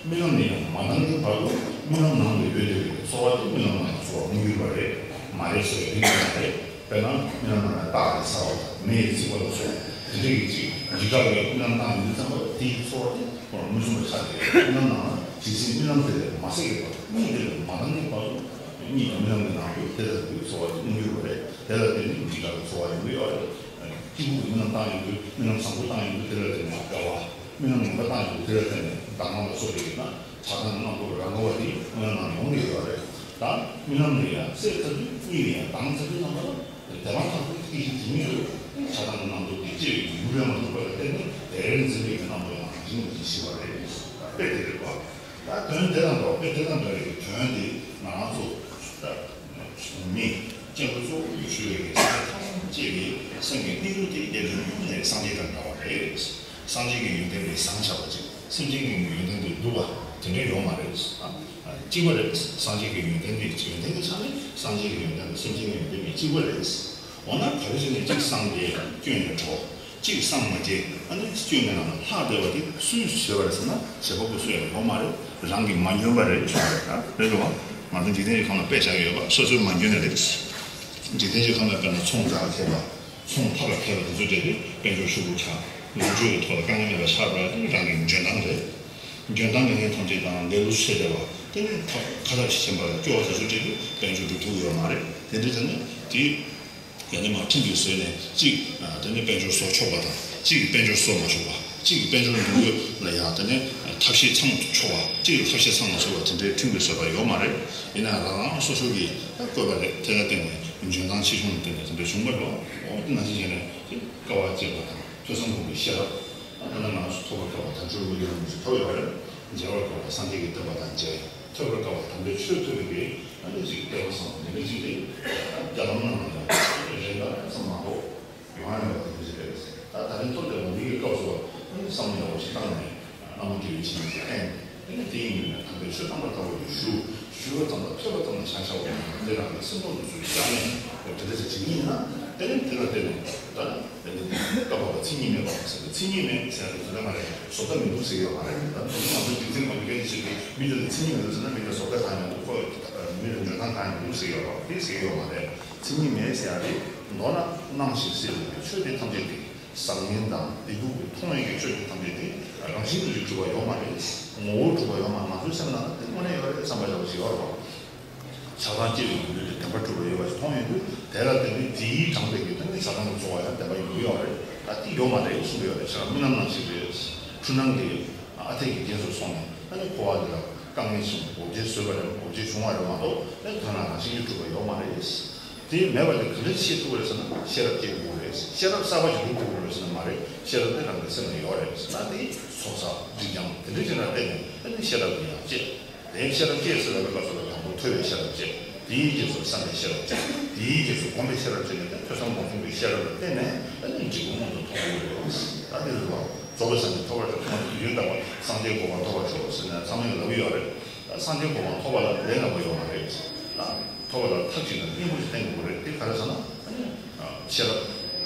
དུ། རྨི་ལམ་ནས་ཡང་མ་ལྡང་གི་བར་དུ་རྨི་ལམ་ནང་དུ་ཡོད་བསྡད་པའི་ཚོར་བ་དེ་རྨི་ལམ་ནང་གི་ཚོར་བ་དངོས་ཡོད་པ་རེད། མ་རེད་ཟེར་བའི་རིགས་ཀྱང་མ་རེད། དཔེར་ན་རྨི་ལམ་ནང་ལ་སྟག་རེད་ཟ་བ་དང་མེ་ཡིས་འཚིག་པ་ལ་སོགས་དེ་འདྲ་གི་ཅིག་འཇིགས་སྐྲག་གི་རྨི་ལམ་བཏང་ཡོང་དུས་ཙམ་པ་དེའི་ཚོར་བ་དེ་ཁོ་རང་མི་མཚུངས་པ་ཆགས་ཏེ། རྨི་ལམ་ནང་ལ་ཇི་སྲིད་རྨི་ལམ་དེ་ལས་མ་སད་ཀྱི་བར་དུ། གཉིད་དེ་ལས་མ་ལྡང་གི་བར་དུ་གཉིད་ཀྱི་རྨི་ལམ་གྱི་ནང་དུ་དེ་ལྟ་བུའི་ཚོར་བ་དེ་དངོས་ཡོད་པ་རེད། དེ་ལ་བརྟེན་ནས་འཇིགས་སྐྲག་གི་ཚོར་བ་ཡོང་གི་ཡོད་རེད། སྐྱིད་པོ་གི་རྨི་ལམ་བཏང་ཡོང་དུས། རྨི་ལམ་བཟང་པོ་བཏང་ཡོང་དུས་དེ་ལ་བརྟེན་ནས་དགའ་བ། རྨི་ལམ་ངན་པ་བཏང་ཡོང་དུས་དེ་ལ་བརྟེན་ནས་སྡང་བ་ལ་སོགས་པའི་ཡིན་ན་ཆགས་སྡང་གི་རྣམ་རྟོག་རང་ག་བ་དེ་རྨི་ལམ་ནང་ཡོང་གི་ཡོད་རེད། ད་རྨི་ལམ་ལས་ཡང་སད་ཚར་དུས། གཉིད་ལས་ཡང་ལྡང་ཚར་དུས་རྣམ་པ་ལ་དེ་མ་ཐག་ཏུ་སྐྱེ་ཞིང་འཛིན་མི་འདུག་ཆགས་སྡང་གི་རྣམ་རྟོག་དེ་སྐྱེ་བའི་ཡུལ་རེད་མ་ཐུབ་པ་ལ་བརྟེན་ནས་དེར་འཛིན་པའི་རྣམ་རྟོག་ཡང་རང་བཞིན་གྱིས་ཞི་བ་རེད། དཔེ་དེ་རེད་པ། ད་དོན་དེ་དང་འདྲ་བ། དཔེ་དེ་དང་འདྲ་བའི་དོན་དེ་ང་རང་ཚོ་ད་གཟུགས་མེད་སྐྱེ་འགྲོ་གཙོ་བོ་ཞུ་བའི་སེམས་ཐམས་ཅད་ཀྱི་སེམས་ཀྱི་གནས་ལུགས་དེ་རྒྱ་གཞུང་ནས་སངས་རྒྱས་དང་འདྲ་བ་རེད། སངས་རྒྱས་ཀྱི་ཡོན་ཏན་དེ་བཟང་ཆགས་པ་ཅིག་སེམས་ཅན་གྱི་ཡོན་ཏན་དེ་སྡུག་པ་དེ་འདྲ་ཡོད་མ་རེད། ཨ། གཅིག་པ་རེད། སངས་རྒྱས་ཀྱི་ཡོན་ཏན་དེ། ཡོན་ཏན་གྱི་ཆ་ནས་སངས་རྒྱས་ཀྱི་ཡོན་ཏན་དང་སེམས་ཅན་གྱི་ཡོན་ཏན་དེ་གཅིག་པ་རེད། འོ་ན་ག་རེ་བྱས་ནས་གཅིག་སངས་རྒྱས་སྐྱོན་ནས་གྲོལ། གཅིག་སངས་མ་རྒྱས། ཨ་ནི་སྐྱོན་མེད་ལམ་ལ་ལྷག་བསྡད་པ་དེ་སུས་བྱས་པ་རེད་ཟེར་ན། བྱེད་པ་པོ་སུ་ཡང་ཡོད་མ་རེད། རང་གིས་མ་འཇོན་པ་རེད་ཟེར་བ་རེད། ཨ། རེད་འགྲོ་བ། ང་ཚོ་འཇིག་རྟེན་གྱི་ཁམས་ལ་དཔེ་བཞག་ཡོད་པ། སོ་སོས་མ་འཇོན་ནི་རེད། འཇིག་རྟེན་གྱི་ཁམས་ལ་དཔེར་ན་ཚོང་རྫ་མཁས་པ། ཚོང་ཐབས་ལ་མཁས་པ་དེ་ཚོ་སྤྲད་དེ་དཔལ་འབྱོར་ཕྱུག་པོ་ཆགས། ལོ་རྒྱུས་ཀྱི་ཐོག་ལ་དཀའ་ངལ་མེད་པ་ཆགས་པ་དེ་རང་གི་འཇོན་ཐང་རེད། འཇོན་ཐང་མེད་མཁན་ཐམས་ཅད་དང་ལེ་ལོ་བྱས་བསྡད་པ་དེ་ནི་ཐབས་ཁ་ཐབས་ཤེས་ཆེན་པོ་ལ་སྐྱོ་བ་དེ་ཚོ་སྤྲད་དེ་དཔལ་འབྱོར་སྒྲུབ་ཐུབ་ཀྱི་ཡོད་མ་རེད། དེ་འདྲ་བྱས་ནས་དེ། ཡང་ན་མ་ཁྲིམས་ཀྱིས་བཟོས་ནས་གཅིག་ཨ། དེ་ནས་དཔལ་འབྱོར་བཟོ་ཆོག་པ་དང་། གཅིག་གིས་དཔལ་འབྱོར་བཟོ་མ་ཆོག་པ། གཅིག་གིས་དཔལ་འབྱོར་འདུ་འགོད་ལ་ཡང་དེ་ནས་ཐབས་ཤེས་ཚང་ཆོག་པ། གཅིག་གིས་ཐབས་ཤེས་ཚང་མ་ཆོག་པ་དེ་འདྲའི་ཁྲིམས་ཀྱིས་བཟོས་པ་ཡོད་མ་རེད། ཡིན་ན་རང་རང་སོ་སོ་གི་ད་བཀོད་པ་རེད། དེ་ལ་བརྟེན་ནས་འཇོན་ཐང་ཆེ་ཆུང་ལ་བརྟེན་ནས་དེ་འདྲ་བྱུང་བ་རེད། འོ་དེ་ནང་བཞིན་བྱས་ནས་དེ་དཀའ་བ་སྤྱད་པ་དང་ཐོས་བསམ་སྒོམ་པའི་ཤེས་རབ། ད་ལྟ་ང་ཚོ་ཐོབ་པར་དཀའ་བ་དལ་འབྱོར་དངོས་ཀྱི་རང་བཞིན་ཐོབ་ཡོད་རེད། མཇལ་བར་དཀའ་བ་སངས་རྒྱས་ཀྱི་བསྟན་པ་དང་མཇལ། ཐོས་པར་དཀའ་བ་དམ་པའི་ཆོས་ཐོས་པའི་གི་ཨ་ནི་ཅིག་སྐལ་བ་བཟང་པོ་འདི་འདྲ་ཅིག་རེད། རྒྱ་ལམ་ནང་ལ་ཡང་རེད་ད་ཙམ་མ་གཏོགས་ཡོང་ཡ་མེད་པ་དེ་འདྲ་ཅིག་རེད། ད་ད་རིང་ཐོག་དེ་བ་འདི་གི་སྐབས་སུ་ཨ་ནི་བསམ་བློ་ཡག་པོ་ཞིག་བཏང་ནས་བླ་མ་དགེ་བའི་བཤེས་གཉེན་གྱི་བསྟེན། ཨ་ནི་དེའི་ཉིན་ནས་དམ་པའི་ཆོས་དམ་པ་ལྟ་བུ་ཞུ། ཞུ་བ་ཙམ་ལ་ཐོས་པ་ཙམ་ལ་བཞག་བཞག་པ་མིན་པར་དེ་རང་གི་སེམས་ཐོག་ཏུ་ཚུར་བཞག་ནས་འོ་དེ་འདྲ་ཅིག་བྱེད་ཀྱི་ཡིན་ན། དེ་ནས་དེ་ལ་བརྟེན་ནས་ད། དེ་ནི་བཀའ་བབས་པ་མཚན་ཉིད་མེད་པ་མ་ཟེར་བའི་མཚན་ཉིད་མེད་ཟེར་ཡ་དེ་ཚོ་ལ་མ་རེད། བཟོ་ལྟ་མི་འདུག་ཟེར་གྱི་ཡོད་མ་རེད། ད་དེ་ང་ཚོ་རྒྱུ་མཚན་གང་གི་སྐད་ཆ་བཤད་དུས་མི་དེ་ལ་མཚན་ཉིད་མེད་ཟེར་ན་མི་དེ་བཟོ་ལྟ་གང་ཡང་མི་འདུག་ཁོ་མི་ལ་འཇོན་ཐང་གང་ཡང་མི་འདུག་ཟེར་གྱི་ཡོད་རེད། དེ་ཟེར་གྱི་ཡོད་མ་རེད། མཚན་ཉིད་མེད་ཟེར་ཡ་དེ་མདོར་ན་སྣང་ཞིང་སྲིད་པའི་ཆོས་དེ་ཐམས་ཅད་དེ་བཟང་ངན་དང་བདེ་སྡུག་གི་མཐོང་བའི་གི་ཆོས་དེ་ཐམས་ཅད་དེ་རང་བཞིན་དུ་ཅིག་གྲུབ་པ་ཡོད་མ་རེད། ངོ་བོ་གྲུབ་པ་ཡོད་མ་རེད། ང་ཚོའི་སེམས་ནང་ལ་དེ་དངོས་གནས་ཡོད་རེད་བསམ་པ་བྱ་བ་ཞིག་ཡོད་རེད་བ། ཆགས་སྡང་སྐྱེ་བའི་ཡུལ་དེ་བདེན་པར་གྲུབ་པ་ཡོད་པ་ཞིག་མཐོང་ཡོང་དུས་དེ་ལ་བརྟེན་ནས་དེའི་དྲངས་པའི་གི་དེ་ནི་ཆགས་སྡང་གི་ཚོར་བ་ཡང་བདེན་པ་ཡོང་གི་ཡོད་རེད། ད་དེ་ཡོད་མ་རེད་གསུང་གི་ཡོད་རེད། ཆགས་རྨི་ལམ་ནང་བཞིན་རེད། འཁྲུལ་སྣང་གི་ཨ་འཐས་ཀྱི་རྒྱན་སུ་སོང་ནས་ཨ་ནི་འཁོར་བ་འདི་ལ་དཀའ་ངལ་ཆེན་པོ་འོ་བརྒྱལ་བཟོས་པ་རེད། འོ་བརྒྱལ་བྱུང་བ་རེད་མ་གཏོགས་ཨ་ནི་དོན་ལ་རང་བཞིན་གྱིས་གྲུབ་པ་ཡོད་མ་རེད། དེ་མེད་པ་དེ་ག་འདྲ་ཤེས་ཐུབ་པ་རེད་ཟེར་ན་ཤེས་རབ་སྐྱེ་དགོས་རེད། ཤེས་རབ་གསར་པ་ཞིག་སྒྲུབ་དགོས་རེད་ཟེར་ན་མ་རེད། ཤེས་རབ་དེ་རང་གི་སེམས་ལ་ཡོད་རེད་ཟེར་ན་དེ་ཚོགས་བསགས་སྒྲིབ་སྦྱང་དེ་འདྲ་ཅིག་ལ་བརྟེན་ནས་ཨ་ནི་ཤེས་རབ་དེ་ཡང་སྐྱེ། དེའི་ཤེས་རབ་སྐྱེས་ཟེར་བའི་སྐབས་སུ་ལ་དང་པོ་ཐོས་པའི་ཤེས་རབ་སྐྱེ། དེའི་རྗེས་སུ་བསམ་པའི་ཤེས་རབ་སྐྱེ། དེའི་རྗེས་སུ་སྒོམ་པའི་ཤེས་རབ་སྐྱེ་ནས་ཐོས་བསམ་སྒོམ་གསུམ་གྱི་ཤེས་རབ་ལ་བརྟེན་ནས་ཨ་ནི་འབྲས་བུ་མངོན་དུ་མཐོང་དགོས་རེད། ད་དེ་རེད་བ། རྫོགས་པའི་སངས་རྒྱས་ཐོབ་པར་ཐོག་མར་དུས་རྒྱུན་ལྟ་བ་སངས་རྒྱས་གོ་འཕང་ཐོབ་པར་ཤོག་ཟེར་ནས་ཚང་མས་ལབ་ཀྱི་ཡོད་རེད། ད་སངས་རྒྱས་གོ་འཕང་ཐོབ་པ་ལ་ལས་སླ་པོ་ཡོད་མ་རེད། ད་ཐོབ་པ་ལ་ཐབས་ཅིག་དང་སྙིང་པོ་ཅིག་བསྟེན་དགོས་རེད། དེ་ག་རེ་ཟེར་ན་ཨ་ནི་ཤེས་རབ་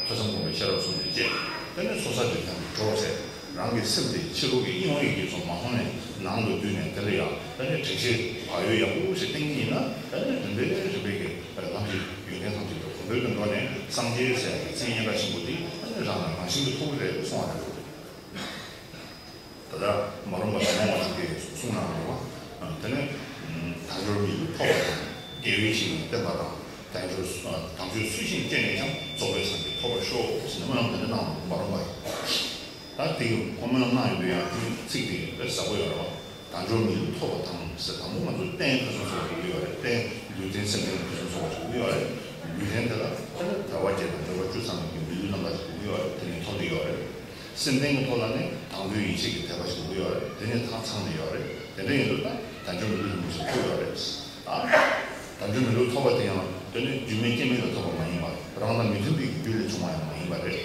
ཐོས་བསམ་སྒོམ་པའི་ཤེས་རབ་གསུམ་དེ་སྐྱེ། དེ་ནས་ཚོགས་བསགས་སྒྲིབ་སྦྱང་གི་གྲོགས་བྱས། རང་གི་སེམས་དེ་ཕྱི་རོལ་གྱི་དབྱིངས་འོག་གི་ཚོགས་མ་མཐོང་ནས་ནང་དུ་བསྡུས་ནས་དེ་ལ་ཡང་ཨ་ནི་དྲན་ཤེས་བག་ཡོད་ཡག་པོ་ཞིག་བསྟེན་གྱི་ཡིན་ན་ཨ་ནི་རིམ་པས་རིམ་པས་ཀྱི་ལམ་གྱི་ཡོན་ཏན་ཐམས་ཅད་དུ་གོང་འཕེལ་དུ་འགྲོ་ནས་སངས་རྒྱས་ཟེར་ཡག་གི་མཚན་སྙན་གྲགས་ཆེན་པོ་དེ་ཨ་ནི་རང་ལ་རང་བཞིན་གྱིས་ཐོབ་ཀྱི་རེད་གསུངས་པ་རེད། ད་ལྟ་མ་རུངས་པ་ཟབ་མོ་དབང་ཕྱུག་གིས་གསུངས་གནང་བ་རེད་བ། དེ་ནས་དལ་འབྱོར་མི་ལུས་ཐོབ་པ་དང་། དགེ་བའི་བཤེས་གཉེན་བསྟེན་པ་དང་། དལ་འབྱོར་དལ་འབྱོར་ཚུལ་བཞིན་སྤྱད་ནས་ཀྱང་། རྫོགས་པའི་སངས་རྒྱས་ཐོབ་པར་ཤོག་ཟེར་ནས་སྨོན་ལམ་དེ་འདྲ་གནང་བ་མ་རུངས་པ་ཡིན། ད་དེ་གི་ཁོ་སྨོན་ལམ་གནང་ཡོད་པའི་ཡང་དེ་ཚིག་དེ་དཔེ་ཟབ་པོ་ཡོད་རེད་བ། དལ་འབྱོར་མི་ལུས་ཐོབ་པ་དང་ཟེར། དང་པོ་ང་ཚོ་རྟེན་ཕུན་སུམ་ཚོགས་པ་ཞིག་ཡོད་རེད། རྟེན་ལུས་རྟེན་སེམས་རྟེན་ཕུན་སུམ་ཚོགས་པ་ཞིག་ཡོད་རེད། ལུས་རྟེན་དེ་ལ་དལ་བ་བརྒྱད་དང་འབྲེལ་བ་བཅུ་ཚང་བའི་གི་མི་ལུས་རྣམ་དག་ཅིག་ཡོད་རེད། དེ་ནས་ཐོབ་བསྡད་ཡོད་རེད། སེམས་རྟེན་གྱི་ཐོག་ལ་ནི་དང་པོའི་ཡེ་ཤེས་ཀྱི་དད་པ་ཞིག་ཡོད་རེད། དེ་ནས་ཐང་ཚང་ནས་ཡོད་རེད། དེ་འདྲ་ཡིན་དུས་ད་དལ་འབྱོར་མི་ལུས་ཐོབ་པ་ཞིག་ཐོབ་ཡོད་རེད། ད་དལ་འབྱོར་མི་ལུས་ཐོབ་པ་དེ་ཡང་དེ་ནི་རྒྱུ་མེད་རྐྱེན་མེད་ལ་ཐོབ་པ་མ་ཡིན་པ། རང་དང་མི་མཐུན་པའི་རྒྱུ་ལས་བྱུང་བ་ཡང་མ་ཡིན་པ་རེད།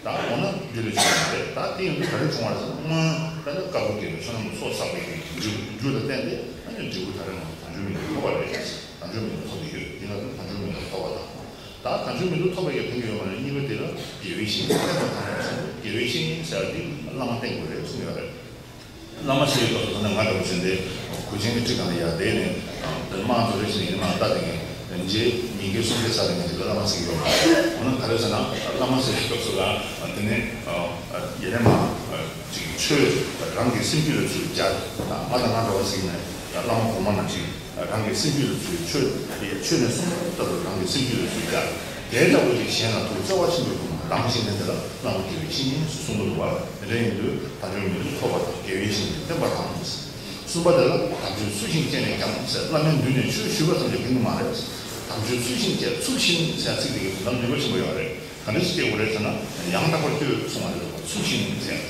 ད་འོ་ན་རྒྱུ་ལས་བྱུང་བ་རེད། ད་དེ་ཡིན་དུས་ག་རེ་བྱུང་བ་རེད་ཟེར་ན། སྔོན་ ད་ནི་དཀར་པོ་དགེ་བའི་བསོད་ནམས་ཚོགས་བསགས་པའི་གི་རྒྱུ་རྒྱུ་ལ་བརྟེན་ཏེ་ཨ་ནི་འབྲས་བུ་ད་རེས་ནང་དལ་འབྱོར་མི་ལུས་ཐོབ་པ་རེད། དལ་འབྱོར་མི་ལུས་ཐོབ་ཏེ་ཡོད། ཡིན་ན་དལ་འབྱོར་མི་ལུས་ཐོབ་པ་དང་། ད་དལ་འབྱོར་མི་ལུས་ཐོབ་པའི་གི་ཕན་གྱི་ཡོད་མ་རེད། གཉིས་པ་དེ་ལ་དགེ་བའི་བཤེས་གཉེན་བསྟེན་པ་དང་ཟེར། དགེ་བའི་བཤེས་གཉེན་ཟེར་བ་དེ་བླ་མ་བསྟེན་དགོས་རེད་གསུངས་ཡོད་རེད། བླ་མ་ཟེར་བའི་སྐབས་སུ་ད་ནི་ང་འདྲ་བོ་བྱས་ཏེ་གོས་ཆེན་གྱི་ཁྲི་སྒང་ལ་ཡར་བསྡད་ནས་དེ་དམངས་ཚོ་རེ་ཞིག་ཡིན་ན་ལྟ་དེ་ངས་རྗེས་ཉིན་འགའི་གསུང་བཤད་ས་དེ་ངས་ཅིག་ལ་བླ་མ་ཟེར་གྱི་ཡོད་མ་རེད། འོ་ན་ག་རེ་ཟེར་ན་བླ་མ་ཟེར་བའི་སྐབས་སུ་ལ་དེ་ནི་ཡེ་ནས་མ་ཅིག་ཆོས་རང་གི་སེམས་རྒྱུད་ལ་ཚུར་སྦྱར། ང་དང་ང་འདྲ་བ་ཟེར་ན་བླ་མ་གོང་མ་ནང་བཞིན་རང་གི་སེམས་རྒྱུད་ལ་ཚུར་ཆོས་ཆོས་ནས་གསུངས་པ་ལྟ་བུ་རང་གི་སེམས་རྒྱུད་ལ་ཚུར་སྦྱར། དེ་ལྟ་བུ་ཅིག་གཞན་ལ་ཐུགས་བརྩེ་བ་ཆེན་པོས་བསྒོམ་པ་དང་། གཞན་དེ་ལ་བླ་མ་དགེ་བའི་བཤེས་གཉེན་ཞེས་གསུངས་ཀྱི་འདུག་པ། དེ་འདྲ་ཡིན་དུས་དལ་འབྱོར་མི་ལུས་ཐོབ་པ་དང་། དགེ་བའི་བཤེས་གཉེན་བསྟེན་པ་དང་། གསུམ་པ་དེ་ལ་དལ་འབྱོར་ཚུལ་བཞིན་སྤྱད་ནས་ཀྱང་ཟེར། བླ་མའི་མདུན་ནས་ཆོས་ཞུས་པ་ཙམ་གྱིས་ཕན་གྱི་མ་རེད། དལ་འབྱོར་ཚུལ་བཞིན་སྤྱད། ཚུལ་བཞིན་ཟེར་ཚིག་དེ་གི་དོན་དག་ནུས་པ་ཆེན་པོ་ཡོད་རེད། ག་འདྲ་ཞིག་སྤྱད་དགོས་རེད་ཟེར་ན། ཡང་དག་པར་སྤྱོད་གསུངས་པ་རེད། ཚུལ་བཞིན་ཟེར།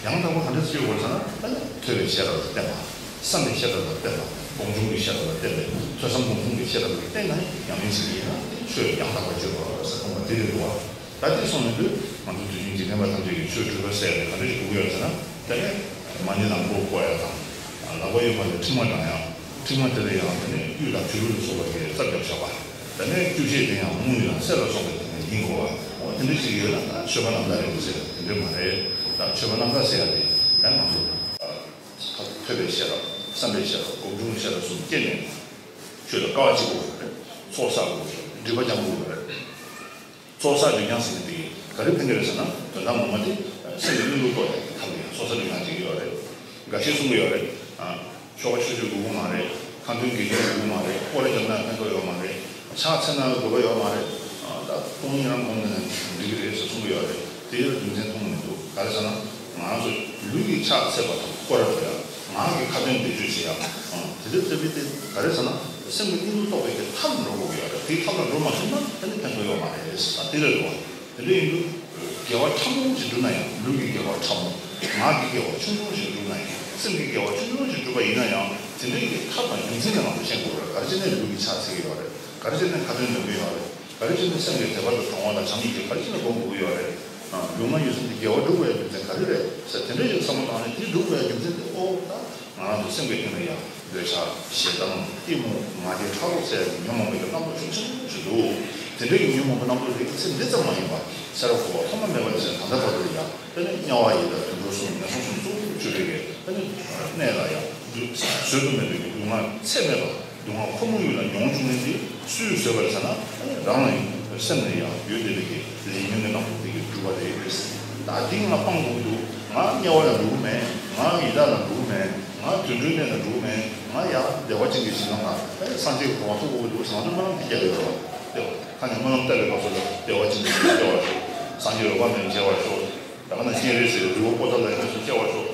ཡང་དག་པར་ག་འདྲ་ཞིག་སྤྱོད་དགོས་རེད་ཟེར་ན། ད་ནི་ཐོས་པའི་བཤད་གྲྭ་ལ་བསྟེན་པ། བསམ་པའི་བཤད་གྲྭ་ལ་བསྟེན་པ། སྒོམ་བྱུང་གི་བཤད་གྲྭ་ལ་བསྟེན་པ། ཐོས་བསམ་སྒོམ་གསུམ་གྱི་བཤད་གྲྭ་ལ་བསྟེན་ནས་ཉམས་ལེན་བྱེད་ཀྱི་ཡིན་ན་ཆོས་ཡང་དག་པར་སྤྱོད་པ་ཟེར་གསུངས་པ་དེ་རེད་འདུག་བ། ད་དེ་སོང་ཡོང་དུས་ང་ཚོ་དུས་རྒྱུན་འཇིག་རྟེན་པ་ཐམས་ཅད་ཀྱིས་ཆོས་སྒྲུབ་པ་ཟེར་ཏེ་ག་འདྲ་ཞིག་སྒྲུབ་ཀྱི་ཡོད་ཟེར་ན། དེ་ནས་མ་ཎི་ལམ་གོར་བསྐོར་ཡ་དང་། ལག་པ་གཡོན་མ་ལ་མཁྲིག་མ་བགྲང་ཡ། མཁྲིག་མ་དེ་ལ་ཡང་དེ་ནས་གཡུ་དང་བྱུ་རུ་ལ་སོགས་པ་གིས་རྩྭ་བརྒྱབ་བཞག་པ། དེ་ནས་སྐྱུ་བཤད་དེ་ཡང་དངུལ་ཡང་གསེར་ལ་སོགས་པའི་དེ་ནས་ཡིན་དགོས་པ། འོ་དེ་འདྲ་ཞིག་ཡོད་ན་ད་མཆོད་པ་རྣམ་དག་རེད་འདུག་ཟེར་དེ་འདྲ་མ་རེད། ད་མཆོད་པ་རྣམ་དག་ཟེར་ཡ་དེ་ཡང་ང་ཚོ་ཐོས་པའི་བཤད་གྲྭ། བསམ་པའི་བཤད་གྲྭ། སྒོམ་བྱུང་བཤད་གྲྭ་གསུམ་སྐྱེས་ནས་ཆོས་ལ་དཀའ་བ་སྤྱད་དགོས་པ་རེད། ཚོགས་བསགས་དགོས་པ་རེད། སྒྲིབ་པ་སྦྱང་དགོས་པ་རེད། ཚོགས་བསགས་སྒྲིབ་སྦྱང་ཟེར་མཁན་དེ་ག་རེ་ཕན་གྱི་རེད་ཟེར་ན། དོན་དག་ངོ་མ་དེ་སེམས་ཀྱི་གནས་ལུགས་རྟོགས་ཡག་གི་ཐབས་ལ་ཡང་ཚོགས་བསགས་སྒྲིབ་སྦྱང་བྱེད་ཀྱི་ཡོད་རེད། འགའ་ཤས་གསུང་གི་ཡོད་རེད། ཨ། ཆོ་ག་ཆོས་སྤྱོད་དགོས་ཀྱི་མ་རེད། སྐོར་ར་བརྒྱབ་ན་ཕན་ཐོགས་ཡོད་མ་རེད། ཕྱག་འཚལ་ན་དགོས་པ་ཡོད་མ་རེད། ཨ། ད་སྟོང་ཉིད་རང་སྒོམ་ནས་འགྲིག་གི་རེད་ཟེར་གསུང་གི་ཡོད་རེད། དེ་ཡང་རྒྱུ་མཚན་མཐོང་གི་མི་འདུག་ག་རེ་ཟེར་ན། ང་རང་ཚོ་ལུས་ཀྱིས་ཕྱག་འཚལ་བ་དང་སྐོར་ར་འགྲོ་ཡ། ངག་གིས་ཁ་ཏོན་བཟླས་བརྗོད་བྱེད་ཡ། ཨ། དེ་འདྲ་བྱེད་པའི་དེ་ག་རེ་ཟེར་ན། སེམས་ཀྱི་གནས་ལུགས་རྟོགས་པའི་གི་ཐབས་འགྲོ་དགོས་ཀྱི་ཡོད་རེད། དེའི་ཐབས་ལ་འགྲོ་མ་ཐུབ་ན་ཨ་ནི་ཕན་ཐོགས་ཡོད་མ་རེད་ཟེར། ད་དེ་རེད་འདུག་དེ་འདྲ་ཡིན་དུས། དགེ་བ་ཕྲ་མོ་ཞིག་བསྒྲུབ་ན་ཡང་ལུས་ཀྱི་དགེ་བ་ཕྲ་མོ། ངག་གི་དགེ་བ་ཆུང་ཆུང་ཞིག་བསྒྲུབ་ན་ཡང་། སེམས་ཀྱི་དགེ་བ་ཆུང་ཆུང་ཞིག་བསྒྲུབ་པ་ཡིན་ན་ཡང་། དེ་འདྲའི་གི་ཐབས་དང་རྒྱུ་མཚན་དེ་ང་ཚོ་ཤེས་དགོས་རེད། ག་རེ་བྱས་ནས་ལུས་ཀྱིས་ཕྱག་འཚལ་གྱི་ཡོད་རེད། ག་རེ་བྱས་ནས་ཁ་ཏོན་འདོན་གྱི་ཡོད་རེད། ག་རེ་བྱས་ནས་སེམས་ཀྱི་དད་པ་དང་དང་བ་དང་བྱམས་སྙིང་རྗེ་ག་རེ་བྱས་ནས་སྒོམ་དགོས་ཀྱི་ཡོད་རེད། ལུས་ངག་ཡིད་གསུམ་གྱི་དགེ་བ་སྒྲུབ་དགོས་ཡ་རྒྱུ་མཚན་ག་རེ་རེད་ཟེར། དེ་འདྲ་ཞིག་བསམ་བློ་བཏང་ནས་དེ་སྒྲུབ་དགོས་ཡ་རྒྱུ་མཚན་དེ། ཨོ་ད། ང་རང་ཚོའི་སེམས་ཀྱི་སྟེང་ལ་ཡང་འདོད་ཆགས་ཞེ་སྡང་གཏི་མུག་ང་རྒྱལ་ཕྲག་དོག་ཟེར་ཡ་གི་ཉོན་མོངས་པའི་རྣམ་རྟོག་ཤུགས་ཆེན་པོ་ཞིག་འདུག་དེ་འདྲ་གི་ཉོན་མོངས་པའི་རྣམ་རྟོག་དེ་གི་ཚེ་འདི་ཙམ་མ་ཡིན་པ་ཚེ་རབས་འཁོར་བ་ཐོག་མ་མེད་པ་ནས་བཟུང་ད་ལྟ་བར་དུ་ཡང་དེ་ནི་དམྱལ་བ་ཡི་དྭགས་དུད་འགྲོ་གསུམ་ངན་སོང་གསུམ་གཙོ་བོར་གྱུར་པའི་གི་དེ་ནི་གནས་ལ་ཡང་བཟོད་དུ་མེད་པའི་གི་སྡུག་བསྔལ་ཚད་མེད་པ། སྡུག་བསྔལ་ཁོར་མོ་ཡུལ་ལ་མྱོང་བྱུང་མཁན་དེ་སུས་བཟོས་པ་རེད་ཟེར་ན། རང་ལ་ཡང་སེམས་ལ་ཡང་ཡོད་བསྡད་པའི་གི་ལས་ཉོན་གྱི་རྣམ་རྟོག་དེ་གིས་གྲུབ་པ་རེད། ད་འདི་ང་སྤང་དགོས་ཀྱི་འདུག་ང་དམྱལ་བ་ལ་འགྲོ་གི་མེད། ང་ཡི་དྭགས་ལ་འགྲོ་གི་མེད། ང་དུད་འགྲོའི་གནས་ལ་འགྲོ་གི་མེད། ང་ཡང་བདེ་བ་ཅན་གྱི་ཞིང་ཁམས་ལ་སངས་རྒྱས་ཀྱི་གོ་འཕང་ཐོབ་དགོས་ཀྱི་འདུག་ཟེར་ང་ཚོ་སྨོན་ལམ་དེ་རྒྱག་གི་རེད་བ། ཁ་ནས་སྨོན་ལམ་བཏབ་པའི་སྐབས་སུ་ལ་བདེ་བ་ཅན་གྱི་ཞིང་སྐྱེ་བར་ཤོག་སངས་རྒྱས་འོད་དཔག་མེད་མཇལ་བར་ཤོག་ད་ག་ན་སྤྱན་རས་གཟིགས་རི་བོ་པོ་ཏ་ལ་ཡང་སྐྱེ་བར་ཤོག་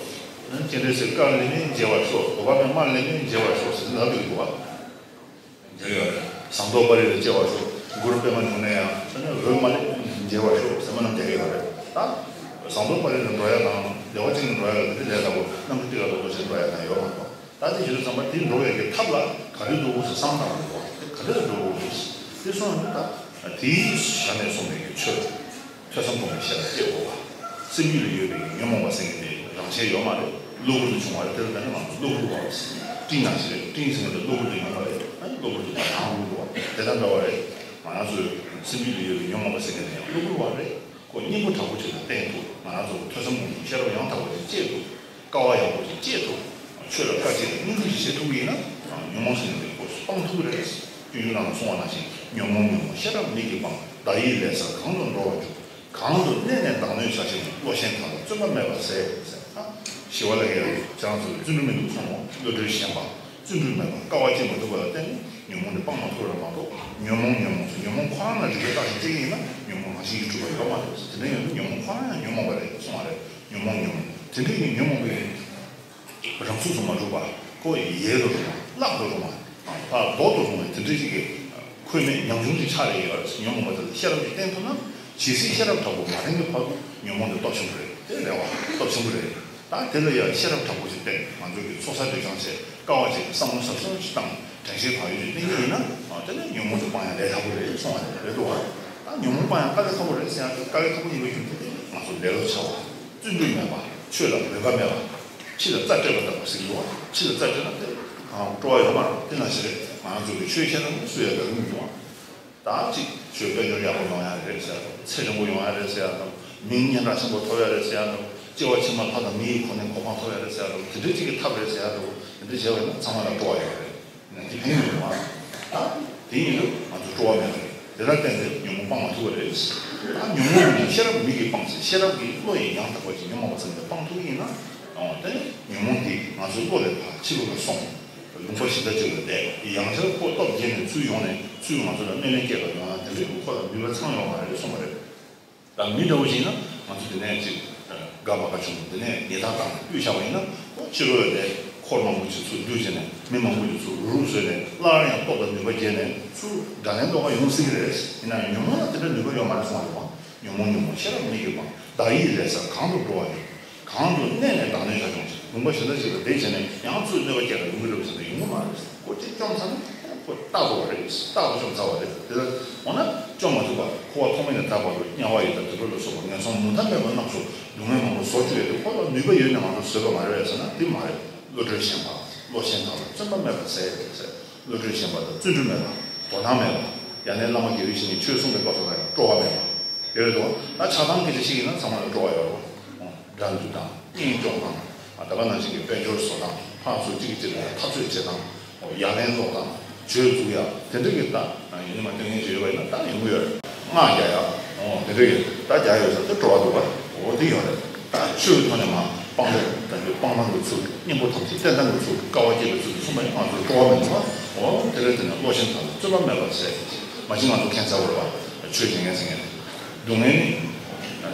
སྤྱན་རས་གཟིགས་དཀར་ལས་མེད་མཇལ་བར་ཤོག་འོད་དཔག་མེད་དམར་ལས་མེད་མཇལ་བར་ཤོག་ཟེར་ལབ་ཀྱི་འདུག་བ། མཇལ་ཡོད་རེད། ཟངས་མདོག་དཔལ་རི་ལ་སྐྱེ་བར་ཤོག་གུ་རུ་པདྨ་འབྱུང་གནས་ཡང་ཨ་ནི་འོད་དམར་ལས་མཇལ་བར་ཤོག་ཟེར་སྨོན་ལམ་རྒྱག་གི་ཡོད་རེད། ད་ཟངས་མདོག་དཔལ་རི་ལ་འགྲོ་ཡ་དང་བདེ་བ་ཅན་ལ་འགྲོ་ཡ་ལ་དེ་འདྲ་ལས་སླ་པོ་གནམ་གྲུ་ཏི་ར་ཏོག་ཏོ་ཞིག་འགྲོ་ཡ་དང་ཡོད་མ་གཏོགས། ད་དེ་ཡིན་དུས་ཙམ་པ་དེ་འགྲོ་བའི་གི་ཐབས་ལ་ག་རེ་འགྲོ་དགོས་ཟེར་བསམ་བློ་བཏང་དགོས། ག་རེ་ལ་འགྲོ་དགོས་རེད། དེ་སོང་ཡོང་དུས་ད་དེའི་ཞལ་ནས་གསུངས་པའི་གི་ཆོས། ཐོས་བསམ་སྒོམ་པའི་ཤེས་རབ་སྐྱེ་དགོས་པ། སེམས་རྒྱུད་ལ་ཡོད་པའི་ཉོན་མོངས་པ་ཟེར་མཁན་དེ་རང་ཆས་ཡོད་མ་རེད། གློ་བུར་དུ་བྱུང་བ་རེད། དེ་ལ་ད་ནི་ང་ཚོ་གློ་བུར་བ་རེད། སྤྲིན་ནང་བཞིན་རེད། སྤྲིན་ཟེར་མཁན་དེ་གློ་བུར་དུ་ཡོང་བ་རེད། ཨ་ནི་གློ་བུར་དུ་བ་དང་གློ་བུར་བ་དེ་དང་འདྲ་བ་རེད། ང་རང་ཚོའི་སེམས་རྒྱུད་ལ་ཡོད་པའི་ཉོན་མོངས་པ་ཟེར་མཁན་དེ་ཡང་གློ་བུར་བ་རེད། ཁོ་སྙིང་པོ་དྲག་པོ་ཅིག་ལ་བརྟེན་ཐུབ། ང་རང་ཚོ་ཐོས་བསམ་སྒོམ་གསུམ་ཤེས་རབ་ཡང་དག་པ་ཅིག་སྐྱེ་ཐུབ། དཀའ་བ་ཡག་པོ་ཅིག་སྤྱད་ཐུབ། ཆོས་ལ་དཀའ་སྤྱད་དང་སྙིང་བསྡུས་ཤིག་བྱེད་ཐུབ་ཀྱི་ཡིན་ན། ཉོན་མོངས་ཟེར་མཁན་དེ་ཁོ་སྤང་ཐུབ་ཀྱི་རེད། སྤྱོད་འཇུག་ནང་ལ་གསུངས་པ་ནང་བཞིན་ཉོན་མོངས་ཉོན་མོངས་ཤེས་རབ་མིག་གིས་སྤང་། བདག་ཡིད་ལས་བསལ་གང་དུ་འགྲོ་བར་འགྱུར། གང་དུ་གནས་ནས་བདག་གནོད་བྱ་ཞིང་། བློ་ཞན་དག་ལ་བརྩོན་པ་མེད་པར་ཟད། ཟེར། ཨ། ཞི་བ་ལྷ་གིས་ཁྱེད་རང་ཚོ་ལ་བརྩོན་འགྲུས་མི་འདུག་གསུངས་ནོ། བློ་གྲོས་ཞན་པ། བརྩོན་འགྲུས་མེད་པ། དཀའ་བ་སྤྱད་མ་ཐུབ་པ་ལ་བརྟེན་ནས་ཉོན་མོངས་དེ་སྤང་མ་ཐུབ་རེད་མ་གཏོགས། ཉོན་མོངས་ཉོན་མོངས་སུ་ཉོན་མོངས་ཁོ་རང་ལ་རིག་པ་བརྟག་ཞིབ་བྱེད་ཀྱི་ཡིན་ན་ཉོན་མོངས་རང་བཞིན་གྱིས་གྲུབ་པ་ཡོད་མ་རེད། དེ་འདྲ་ཡིན་ན་ཉོན་མོངས་ཁོ་རང་ཡང་ཉོན་མོངས་པ་རེད་གསུངས་པ་རེད། ཉོན་མོངས་ཉོན་མོངས། དེ་འདྲ་ཡིན་ཉོན་མོངས་པའི་རང་ཚུགས་སུ་མ་གྲུབ་པ། ཁོ་ཡལ་དུ་རུང་བ། བརླག་ཏུ་རུང་བ། ཕར་ལྡོག་ཏུ་རུང་བའི་དེ་འདྲ་ཞིག་གི་ཁོལ་མེད་ཉམ་ཆུང་ཞིག་ཆགས་བསྡད་ཡོད་རེད། ཉོན་མོངས་པ་དེ་ལ་ཤེས་རབ་ཀྱིས་བསྟེན་ཐུབ་ན། ཇི་སྲིད་ཤེས་རབ་དྲག་པོ་མ་ལྡན་གྱི་བར་དུ་ཉོན་མོངས་དེ་སྟོབས་ཆེན་པོ་རེད། དེ་རེད་བ། སྟོབས་ཆེན་པོ་རེད། ད་དེ་ལ་ཡང་ཤེས་རབ་དྲག་པོ་ཞིག་བསྟེན། ང་ཚོ་གི་ཚོགས་བསགས་སྒྲིབ་སྦྱང་བྱས། དཀའ་བ་བྱས། བསམ་བློ་ཟབ་ཟབ་ཞིག་བཏང་། དྲན་ཤེས་བག་ཡོད་ཅིག་བསྟེན་གྱི་ཡིན་ན། དེ་ནས་ཉོན་མོངས་དེ་སྤང་ཡ་ལས་སླ་པོ་རེད་གསུངས་པ་རེད་འདུག་བ། ད་ཉོན་མོངས་སྤང་ཡ་དཀའ་ལས་ཁག་པོ་རེད་ཟེར་ཡ་དེ། དཀའ་ལས་ཁག་པོ་ཡིན་པའི་རྒྱུ་མཚན་དེ་ང་ཚོ་ལེ་ལོ་ཆགས་པ། བརྩོན་འགྲུས་མེད་པ། ཆོས་ལ་མོས་པ་མེད་པ། ཕྱི་ལ་རྩ་སྤྲད་པ་ལྟ་བུ་ཟེར་གྱི་ཡོད་པ། ཕྱི་ལ་རྩ་སྤྲད་ན་དེ་གང་སྤྲོ་བ་ཡོད་མ་རེད། དེ་ནང་བཞིན་རེད། ང་རང་ཚོ་གི་ཆོས་བཤད་ན་སུ་ཡང་དགའ་གི་མི་འདུག་ཨ། ད་ཅིག་ཆོས་དཔལ་འབྱོར་ཡག་པོ་ཡོང་ཡ་རེད་ཟེར་ཡ་དང་། ཚེ་རིང་པོ་ཡོང་ཡ་རེད་ཟེར་ཡ་དང་། མིང་སྙན་གྲགས་ཆེན་པོ་ཐོབ་ཡ་རེད་ཟེར་ཡ་དང་། སྐྱེ་བ་ཕྱི་མ་ལྷ་དང་མི་ཡི་གོ་གནས་གོ་འཕང་ཐོབ་ཡ་རེད་ཟེར་ཡ་དང་། དེ་འདྲའི་ཅིག་གི་ཐབས་རེད་ཟེར་ཡ་དང་། དེ་འདྲ་བྱས་པ་ཡིན་ན་ཚང་མ་ལ་སྤྲོ་བ་ཡོད་རེད། ནས་དེ་ཕན་ཡོད་མ་རེད། ད་དེ་ཡིན་དུས་ང་ཚོ་སྤྲོ་བ་མེད་པ་རེད། དེ་ལ་བརྟེན་ཏེ་ཉོན་མོངས་སྤང་མ་ཐུབ་པ་རེད། ད་ཉོན་མོངས་ནི་ཤེས་རབ་མིག་གིས་སྤངས་ཟེར། ཤེས་རབ་ཀྱིས་བློ་ཡིས་ཡང་དག་པ་ཅིག་ཉོན་མོངས་པ་ཙམ་དུ་སྤང་ཐུབ་ཀྱི་ཡིན་ན། འོ་དེ་ཉོན་མོངས་འདི་ང་ཚོའི་བློ་ལས་ཕར་ཕྱི་ལོགས་ལ་སོང་། ལུང་པ་གཞན་དག་ཅིག་ལ་བསྡད། ཡང་བསྐྱར་ཁོ་སྟོབས་རྒྱས་ནས་ཚུར་ཡོང་ནས་ཚུར་ང་ཚོ་ལ་སྣེ་ལེན་སྐྱེལ་བར་ཡོང་ན་དེ་འདྲའི་ཁོ་ལ་ནུས་པ་ཚང་ཡོད་མ་རེད་གསུངས་པ་རེད། ད་མི་འདྲ་བོ་ཞིག་ཡིན་ན་ང་ཚོ་དེ་ནས་ཅིག་དགའ་མ་དགའ་བྱུང་། དེ་ནས་ཉེས་དག་དང་དབུས་བཞག་པ་ཡིན་ན་ཁོ་ཕྱི་རོལ་ལ་འཁོར་མང་པོ་ཅིག་ཚུར་བསྡུས་བྱས་ནས་མི་མང་པོ་ཅིག་ཚུར་རུག་བཟོས་ནས་སླར་ཡང་སྟོབས་དང་ནུས་པ་རྒྱས་ནས་ཚུར་དགྲ་ལན་ཐོགས་པ་ཡོང་སྲིད་ཀྱི་རེད། ཡིན་ན་ཡང་ཉོན་མོངས་ལ་དེ་འདྲ་ནུས་པ་ཡོད་མ་རེད་གསུངས་པ་རེད་པ། ཉོན་མོངས་ཉོན་མོངས་ཤེས་རབ་མིག་གིས་སྤང་། བདག་ཡིད་ལས་སར་གང་དུ་འགྲོ་བ་ཡིན། གང་དུ་གནས་ནས་བདག་གནས་ཆ་སྐྱོང་བྱེད། ལུང་པ་གཞན་དག་ཞིག་ལ་བསྡད་བྱས་ནས་ཡང་ཚུར་གནོད་པ་སྐྱེལ་ག་ཡོང་གི་རེད་པ་ཟེར་ན་ཡོང་གི་མ་རེད། ཁོ་གཅིག་བཅོམ་ཚར་ན་ཁོ་རྟག་ཏུ་བ་རེད། རྟག་ཏུ་བཅོམ་ཚར་བ་རེད། དེ་ལྟར་འོ་ན་བཅོམ་མ་ཐུབ་པ་ཁོ་བ་ཐོག་མེད་ནས་ད་བར་དུ་དམྱལ་བ་ཡི་དྭགས་དུད་འགྲོ་ལ་སོགས་པ་ངན་སོང་མུ་མཐའ་མེད་པ་རྣམས་སུ་སྡུག་བསྔལ་མང་པོ་བཟོ་བཅུག་ཡོད་དེ། ཁོ་ལ་ནུས་པ་ཡོད་ནས་ང་ཚོ་བཟོས་པ་མ་རེད་པས་ཟེར་ན་དེ་མ་རེད། བློ་གྲོས་ཞན་པ། བློ་ཞན་དག་ལ་བརྩོན་པ་མེད་པར་ཟད་ཟེར། བློ་གྲོས་ཞན་པ་དང་བརྩོན་འགྲུས་མེད་པ། དོ་སྣང་མེད་པ། ཡང་ན་བླ་མ་དགེ་བའི་བཤེས་གཉེན་ཆོས་གསུངས་པའི་སྐབས་སུ་ལ་ཡང་སྤྲོ་བ་མེད་པ། དེ་རེད་དོ། ད་ཆགས་སྡང་སྐད་ཆ་བཤད་ཡིན་ན་ཚང་མ་ལ་སྤྲོ་བ་ཡོད་རེད། དགྲ་འདུལ་སྟངས། གཉེན་སྐྱོང་སྟངས། ད་ག་ནང་བཞིན་གྱི་དཔལ་འབྱོར་བཟོ་སྟངས། ཕར་ཚུར་གཅིག་གིས་གཅིག་ལ་འཐབ་རྩོད་བྱེད་སྟངས། ཡ་ལན་སློག་སྟངས། གྲོས་འཛུགས་ཡ། དེ་འདྲ་གི་ད་ཡིན་ནི་མ་སྟོན་མཁན་ཅིག་ཡོད་པ་ཡིན་ན་ད་ཡོང་གི་ཡོད་རེད། སྔགས་རྒྱག་ཡ། འོ་དེ་འདྲ་གི་ད་རྒྱག་ཡོད་ས་དེ་སྤྲོ་བ་འདུག་པ། འོ་དེ་ཡོད་རེད། ད་ཆོས་ཀྱི་ཐོག་ནས་མ་སྤང་རེད། ད་འདི་སྤང་ཐང་གི་ཚུལ། གཉེན་པོ་ཐམས་ཅད་བསྟེན་ཐང་གི་ཚུལ། དཀའ་བ་སྤྱད་པའི་ཚུལ་དུ་གསུངས་པ་ཡིན་ང་ཚོར་སྤྲོ་བ་མེད་ཚུལ། འོ་དེ་རེད། དེ་ནས་བློ་ཞན་དག་ལ་བརྩོན་པ་མེད་པར་ཟད། མ་གཞི་ང་ཚོ་མཁྱེན་ཚར་བ་རེད་པ། ཆོས་བྱེད་མཁན་ཟེར་མཁན་དེ། སྡུག་བསྔལ་ནི་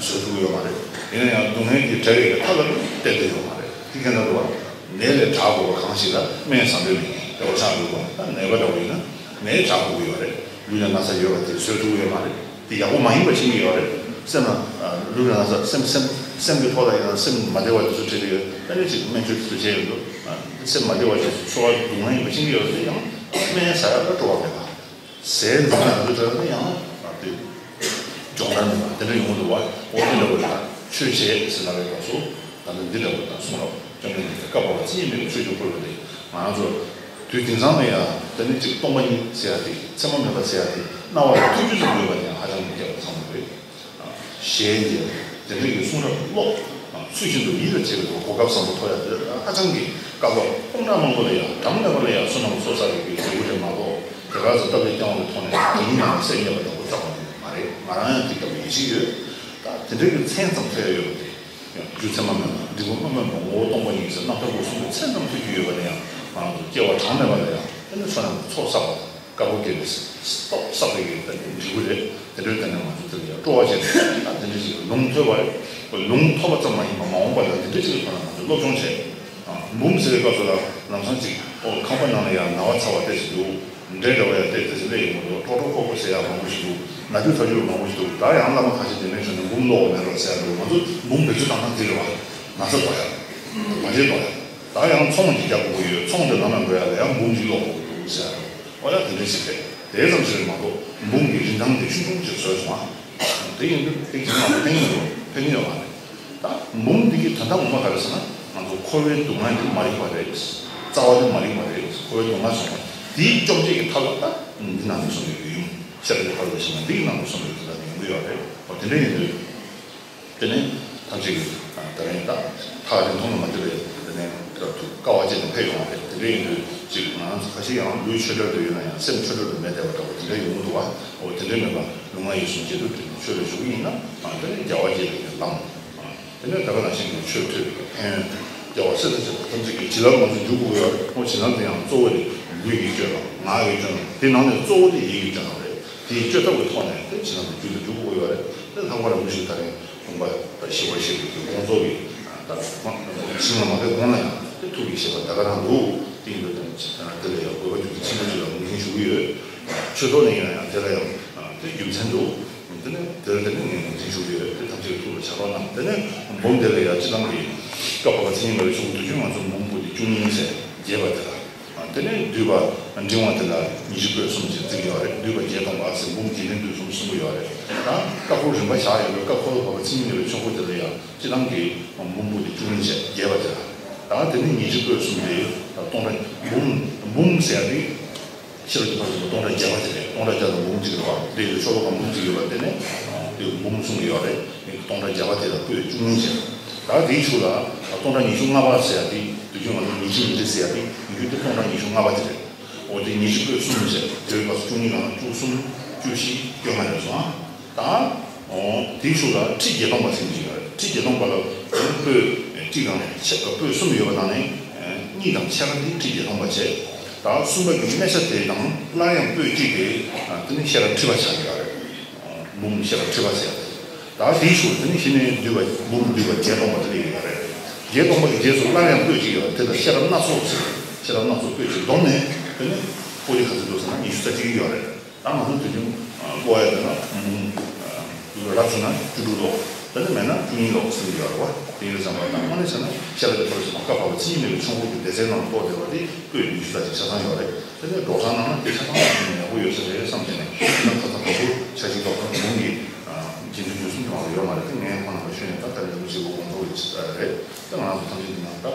བཟོད་ཐུབ་ཀྱི་ཡོད་མ་རེད། ཡིན་ན་ཡང་སྡུག་བསྔལ་གྱི་བྲལ་བའི་མཐའ་ལ་གཏད་དེ་ཡོད་མ་རེད། དེ་ཁྱད་མཚར་འདུག་པ། ནད་ལས་དྲག་དགོས་པ་གང་ཞིག་ལ་སྨན་ཟ་འདོད་མེད་མཁན་དེ་འོ་ཆགས་འདུག་པ། ད་ནད་པ་འདྲ་བོ་ཡིན་ན་ནད་དྲག་དགོས་ཀྱི་ཡོད་རེད། ལུས་ལ་ན་ཚ་ཡོད་པ་དེ་བཟོད་ཐུབ་ཀྱི་ཡོད་མ་རེད། དེ་ཡག་པོ་མ་ཡིན་པ་ཤེས་ཀྱི་ཡོད་རེད། སེམས་ལ་ལུས་ལ་ན་ཚ། སེམས་སེམས་སེམས་ཀྱི་ཐོག་ལ་ཡང་སེམས་མ་བདེ་བ་དེ་ཚོ་འཕྲད་ཀྱི་ཡོད། ད་ནི་ཅིག་སྨན་བཅོས་དེ་ཚོ་བྱས་ཡོད་འདུག་སེམས་མ་བདེ་བ་དེ་ཚོ་ཚོར་བ་སྡུག་བསྔལ་ཡིན་པ་ཤེས་ཀྱི་ཡོད་རེད། དེ་ཡང་སྨན་ཟ་ཡག་ལ་སྤྲོ་བ་མེད་པ། ཟས་འདི་ན་འདི་འདྲ་ནི་ཡང་དེ་སྦྱོང་བརྡར་མེད་པ་དེ་འདྲ་ཡོང་གི་འདུག་པ། འོ་དེ་འདྲ་བོ་ལ་ཆོས་བྱེད་ཟེར་ལབ་པའི་སྐབས་སུ་ད་ནི་འདི་འདྲ་བོ་དང་གསུང་རབ་བཅོམ་ལྡན་འདས་ཀྱིས་བཀའ་བབས་པ་མཚན་ཉིད་མེད་པའི་ཆོས་ཀྱི་འཁོར་ལོ་དེ་ང་རང་ཚོ་དུས་དེང་སང་ལ་ཡང་ད་ནི་ཅིག་སྟོང་པ་ཉིད་ཟེར་ཡ་དེ། མཚན་མ་མེད་པ་ཟེར་ཡ་དེ། སྣང་བ་ལ་ཐུགས་རྒྱུས་སུ་འགྲོ་བ་དེ་ཡང་ཧ་ཅང་གི་ཁྱད་པར་ཚང་བ་རེད། ཞལ་མཇལ། དེ་འདྲ་གི་གསུང་རབ་ཀློག་ཚུལ་བཞིན་དུ་ཡིད་ལ་བྱེད་པའི་གོ་སྐབས་བཟང་པོ་ཐོབ་ཡ་དེ་ཧ་ཅང་གི་དཀའ་ལས། དཔུང་གྲངས་མང་པོ་ལ་ཡང་གྲངས་མེད་པ་ལ་ཡང་བསོད་ནམས་གསོག་ཚར་བའི་གི་འབྲས་བུ་རེད་མ་གཏོགས། དེ་ག་ཚོད་སྟབས་བདེ་རྐྱང་བ་གི་ཐོག་ནས་དེ་ཉིད་ནང་ལ་སེམས་རྙེད་པ་འདྲ་པོ་རྩ་བ་ནས་མ་རེད། ང་རང་ཡང་དེ་ལྟ་བུ་ཡིད་ཆེས་ཡོད། ད་དེ་འདྲ་གི་མཚན་ཙམ་ཐོས་ཡ་ཡོད་པ་དེ། ཡང་རྒྱུ་མཚན་མ་མེད་པ། འབྲས་བུ་མ་མེད་པ། ངོ་བོ་སྟོང་པ་ཉིད་ཟེར་རྣམ་ཐར་སྐོར་གསུམ་གྱི་མཚན་ཙམ་ཐོས་རྒྱུ་ཡོད་པ་དེ་ཡང་ང་རང་ཚོ་སྐྱེ་བ་གྲངས་མེད་པ་ལ་ཡང་དེ་ནི་བསོད་ནམས་ཀྱི་ཚོགས་བསགས་པ་དང་། དཀར་པོ་སྐྱེས་པའི་སྟོབས་བསགས་པའི་གི་འབྲས་བུ་རེད། དེ་འདྲའི་སྟེང་ནས་ང་ཚོ་དེ་ལ་ཡང་སྤྲོ་བ་བྱས་ནས། ད་དེ་འདྲ་ཞིག་ལུང་ཐོས་པ་རེད། ལུང་ཐོབ་པ་ཙམ་མ་ཡིན་པར་མ་འོངས་པ་ལ་དེ་འདྲ་ཞིག་གི་ཐོག་ནས་ང་ཚོས་སློབ་སྦྱོང་བྱས། འབུམ་ཟེར་བའི་སྐབས་སུ་ལ་ལམ་སང་ཅིག་ཨོ་ཁང་པ་ནང་ལ་ཡང་ན་བ་ཚ་བ་དེ་ཞིག་འདུག་འདྲེ་འདྲ་བོ་ཡང་དེ་དེ་ཞིག་སླེབས་ཡོང་གི་འདུག་ཀྲོག་ཀྲོག་ཀོག་ཀོག་ཟེར་ཡག་མང་པོ་ཞིག་འདུག་ན་རྒྱུ་ཚ་རྒྱུ་མང་པོ་ཞིག་འདུག་ད་ཡང་བླ་མ་ཁ་ཤས་དེ་འདྲ་བྱུང་ནས་འབུམ་ཀློག་དགོས་མེད་རོགས་ཟེར་ཡག་འདུག་ང་ཚོ་འབུམ་བེད་སྤྱོད་བཏང་ན་འགྲིག་རེད་བ། ན་ཚ་ལོག་ཡག་བ་ལས་ལོག་ཡག་ད་ཡང་ཚོང་ཅིག་རྒྱག་དགོས་ཀྱི་ཡོད། ཚོང་དེ་ལམ་ལ་འགྲོ་ཡག་ལ་ཡང་འབུམ་ཅིག་ཀློག་དགོས་ཀྱི་འདུག་ཟེར་ཡག་འདུག་ཨོ་ཡ་དེ་འདྲ་ཞིག་རེད། དེ་ཙམ་ཞིག་རེད་མ་གཏོགས་འབུམ་གྱི་རིན་ཐང་དེ་ཆུང་ཆུང་ཅིག་བཟོས་སོང་ཨ། དེ་ཡིན་དུས་དེ་གི་ང་ཚོ་ཕན་གྱི་ཡོད་ཕན་གྱི་ཡོད་མ་རེད། ད་འབུམ་འདི་གི་དོན་དག་ངོ་མ་ག་རེ་ཟེར་ན། ང་ཚོ་འཁོར་བའི་སྡུག་བསྔལ་འདི་མ་རིག་པ་རེད། རྩ་བ་འདི་མ་རིག་པ་རེད། འཁོར་བའི་སྡུག་བསྔལ་སོང་བ་དེའི་བཅོ་བརྒྱད་ཀྱི་ཐབས་ལ་ད་འདི་ནང་དུ་གསུངས་ཡོད་ཡིན། ཤེས་རབ་ཀྱི་ཕ་རོལ་ཕྱིན་ན་འདི་གི་ནང་དུ་གསུངས་ཡོད་དེ་ལ་ཡོང་གི་ཡོད་རེད། འོ་དེ་འདྲ་ཡིན་དུས། དེ་ནས་ཐམས་ཅད་ཀྱིས་ད་རིང་ད་ཐག་རིང་ཐུང་ལ་མ་ལྟོས་པའི་དེ་ནས་ཐུགས་དཀའ་བ་སྤྱད་ནས་ཕེབས་ཡོང་བ་རེད། དེ་འདྲ་ཡིན་དུས་ཅིག་ང་རང་ཚོ་ཁ་ཤས་ཡང་ལུས་ཆོས་གྲལ་དུ་ཡོད་ན་ཡང་སེམས་ཆོས་གྲལ་དུ་མེད་བསྡད་པ་འདྲ་བོ་དེ་འདྲ་ཡོང་གི་འདུག་བ། འོ་དེ་འདྲའི་མེད་པ་ལུས་ངག་ཡིད་གསུམ་ཇེ་སྡུག་དུ་ཆོས་ལ་ཞུགས་ཀྱི་ཡིན་ན། དེ་ནས་རྒྱལ་བ་དགྱེས་པའི་ལམ། དེ་ནས་ད་ག་ནང་བཞིན་གྱི་ཆོས་ཐོས་པའི་ཕན་ཡོན། རྒྱལ་བ་སྲས་དང་བཅས་པ་ཐམས་ཅད་ཀྱི་བྱིན་རླབས་ང་ཚོ་འཇུག་དགོས་ཡོད་རེད། འོ་བྱིན་རླབས་དེ་ཡང་གཙོ་བོ་དེ་ལུས་ཀྱི་སྤྱོད་ལམ། ངག་གི་སྤྱོད་ལམ། དེ་ནང་ནས་གཙོ་བོ་དེ་ཡིད་ཀྱི་སྤྱོད་ལམ་རེད། དེའི་བཅོས་ཐབས་ཀྱི་ཐོག་ནས་དེ་བྱིན་རླབས་དེ་རྒྱུད་དུ་འཇུག་དགོས་ཡོད་རེད། དེ་ལྷག་པར་དུ་མི་ཞིག་ད་རིང་དགོངས་པ་ཞི་བར་གཤེགས་པའི་དགོངས་རྫོགས་ཀྱི་དགོངས་རྫོགས་ཀྱི་ད་ཞིང་ལ་མ་ཕེབས་གོང་ལ་ཡང་དེ་ཐུགས་ཀྱི་བཞེད་པ་ད་ག་རང་འདུག་དེ་ཡིན་དུས་དེ་ལ་ཡང་དགོས་པ་རྒྱུད་ཀྱི་ཆེན་པོ་ཅིག་ལ་ངོས་འཛིན་ཞུ་གི་ཡོད། ཆོས་ཐོག་ནས་ཡིན་ན་ཡང་དེ་ལ་ཡང་དེ་རྒྱུ་མཚན་འདུག་དེ་ནས་དེར་དེ་ནས་ངས་ངོས་འཛིན་ཞུ་གི་ཡོད། དེ་ཐམས་ཅད་ཐུགས་ལ་འཇགས་རོགས་གནང་། དེ་ནས་འབུམ་དེ་ལ་ཡང་སྤྱི་བཏང་གི་བཀའ་བབས་པ་མཚན་ཉིད་མེད་པའི་ཆོས་སྐུ་དུས་རྒྱུན་ང་ཚོ་འབུམ་པོ་ཏི་བཅུ་གཉིས་ཟེར་རྒྱས་པ་དེ་ལ། དེ་ནས་བསྡུས་པ་འབྲིང་བ་དེ་ལ་ཉི་ཤུ་པོད་གསུམ་ཅིག་བརྩི་གི་ཡོད་རེད། བསྡུས་པ་བརྒྱད་སྟོང་པ་ཟེར་འབུམ་རྒྱས་ལྡན་བསྡུས་གསུམ་གསུང་གི་ཡོད་རེད། ད་བཀའ་འཁོར་རིམ་པ་བཞག་ཡོད་པའི་བཀའ་འཁོར་ལ་བབས་པ་མཚན་ཉིད་མེད་པའི་ཆོས་སྐུ་དེ་ལ་ཡང་སྤྱི་བཏང་གི་འབུམ་པོ་ཏི་བཅུ་གཉིས་ཟེར་རྒྱས་པ་དེ་ལ། ད་དེ་ནས་ཉི་ཁྲི་པོད་གསུམ་དེ་ད་སྟོང་ཕྲག་འབུམ་འབུམ་ཟེར་ཡ་དེ་ཤེས་རབ་ཀྱི་ཕ་རོལ་ཏུ་སྟོང་ཕྲག་བརྒྱ་པ་དེ་རེད། སྟོང་ཕྲག་བརྒྱ་དང་འབུམ་གཅིག་རེད་བ། དེ་ཡི་ཤོ་ལོ་ཀ་འབུམ་གཅིག་ཡོད་པ་དེ་ནས་དེ་འབུམ་གསུམ་ཡོད་རེད། དེ་སྟོང་ཕྲག་བརྒྱ་པ་དེ་ལ་པོད་བཅུ་གཉིས་བྱས། ད་དེའི་ཤུལ་ལ་སྟོང་ཕྲག་ཉི་ཤུ་ལྔ་པ་ཟེར་ཡ་དེ་དུས་རྒྱུན་ང་ཚོ་ཉི་ཁྲི་ཉི་ཁྲི་ཟེར་ཡ་དེ་ཉི་ཤུ་དེ་སྟོང་ཕྲག་ཉི་ཤུ་ལྔ་པ་དེ་རེད། འོ་དེ་ཉི་ཁྲི་པོད་གསུམ་བྱས། དེ་བས་ཕར་བཅུ་གཉིས་གང་བཅུ་གསུམ་བཅུ་བཞི་བཅོ་ལྔ་རེད་སོང་ཨ། ད། འོ། དེའི་ཤུལ་ལ་ཁྲི་བརྒྱད་སྟོང་པ་ཟེར་གྱི་ཡོད་རེད། ཁྲི་བརྒྱད་སྟོང་པ་ལ་པོད་གཅིག་གང་ཆེ་པོད་གསུམ་ཡོད་པ་ནང་ནས་གཉིས་དང་ཕྱེད་ཀ་དེ་ཁྲི་བརྒྱད་སྟོང་པ་བྱས། ད་གསུམ་པ་གི་སྨེ་ཤ་དེ་དང་སླར་ཡང་པོད་གཅིག་དེ་དེ་ནི་ཤེས་རབ་ཁྲི་པ་ཆགས་ཀྱི་ཡོད་རེད། འབུམ་ཤེས་རབ་ཁྲི་པ་ཟེར། ད་དེའི་ཤུལ་དེ་ནི་གཞི་ནས་འདུས་པ་འབུམ་འདུས་པ་བརྒྱད་སྟོང་པ་དེ་ལས་ཡོད་རེད། བརྒྱད་སྟོང་པ་གི་རྗེས་སུ་སླར་ཡང་པོད་གཅིག་ཡོད་རེད། དེ་ལ་ཤེས་རབ་སྣ་ཚོགས་ཟེར། ཤེས་རབ་སྣ་ཚོགས་པོད་གཅིག་བསྡོམས་ནས་དེ་ནི་པོ་ཏི་ག་ཚོད་འདུག་ཟེར་ན་ཉི་ཤུ་རྩ་གཅིག་ཡོད་རེད། ད་ང་ཚོ་དུས་རྒྱུན་ཀློག་ཡ་དེ་ལ་རབ་བྱུང་ན་བཅུ་དྲུག་ཀློག་དེ་ནས་མེད་ན་བཅུ་གཉིས་ཀློག་ཟེར་གྱི་ཡོད་རེད་བ། དེ་ཡིན་ཙང་བ་ད་དངོས་གནས་བྱས་ན་ཤེས་རབ་ཀྱི་ཕ་རོལ་ཏུ་མ་བཀའ་བར་པ་མཚན་ཉིད་མེད་པའི་ཆོས་འཁོར་གྱི་སྡེ་ཚན་ནང་གཏོགས་བསྡད་པ་དེ་པོད་ཉི་ཤུ་རྩ་གཅིག་ཆ་ཚང་ཡོད་རེད། དེ་ནས་འགྲོ་སྟངས་ནང་ན་དེ་ཆ་ཚང་ཡག་པོ་ཡོད་ས་རེད་བསམ་གྱི་ནས་ཡིན་ན་ཁ་ཚ་དགའ་པོ་ཆ་གཅིག་ལོག་ཁ་གུང་གི་རྗེས་འཇུག་རྒྱུན་གསུམ་གྱི་ནང་ལ་ཡོད་མ་རེད། དེ་ངས་ཁོ་ན་ལ་ཤོད་ནས་ད་ལྟ་ལས་འགུལ་བྱེད་དགོས་དགོངས་རྫོགས་ཀྱི་རེད། དེ་ང་རང་ཚོ་ཐམས་ཅད་འདི་ནང་ད།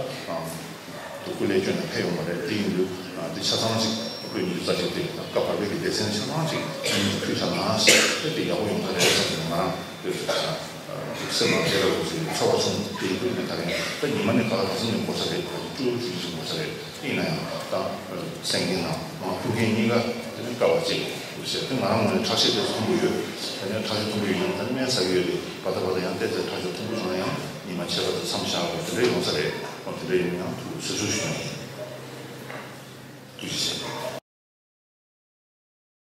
དུ་སྐུ་ལས་བསྐྱོན་ནས་ཕེབས་ཡོང་བ་རེད། དེ་ཡིན་དུས་དེ་ཆ་ཚང་ཅིག་པོད་ཉི་ཤུ་རྩ་གཅིག་དེ་དང་སྐབས་བར་བའི་གི་སྡེ་ཚན་ཆ་ཚང་ཅིག་ཨ་ནི་ཕུལ་བཞག་ན་ཟེར་ཏེ་དེ་ཡག་པོ་ཡོང་ས་རེད་བསམ་ནས་ང་རང་དེ་སེམས་ནང་དེ་ལ་འོ་ཟེར་ཚོར་བ་བྱུང་། དེ་ཡིན་དུས་ནས་ད་རིང་ད་ཉི་མ་ནི་ག་ལ་གང་འཚམ་ནས་འགོར་ས་རེད། ད་བཅུ་བཅུ་གཅིག་འགོར་ས་རེད། དེ་ཡིན་ན་ཡང་ད་སེང་གེ་དང་མ་ཕུལ་མཁན་གཉིས་ཀ་དེ་ནས་དཀའ་བ་སྤྱད་ཟེར་ཏེ་ང་རང་ངོས་ནས་ཁྲག་ཤེད་དེ་ཚོ་མཐོན་པོ་ཡོད། དེ་ནས་ཁྲག་ཤེད་མཐོན་པོ་ཡོད་ན་ད་ནི་སྨན་ཟ་གི་ཡོད་དེ་བ་ད་བ་ད་ཡང་བལྟས་ཚེ་ཁྲག་ཤེད་མཐོན་པོ་བྱུང་ན་ཡང་ཉི་མ་ཁྱད་པར་དུ་མཚམས་བཞག་དགོས་དེ་འདྲ་ཡོང་ས་རེད། འོ་དེ་འདྲ་ཡིན་ན་ཡང་ཐུགས་སུད་སུད་ཞུ་ཡོང་། ཐུགས་རྗེ་ཆེ།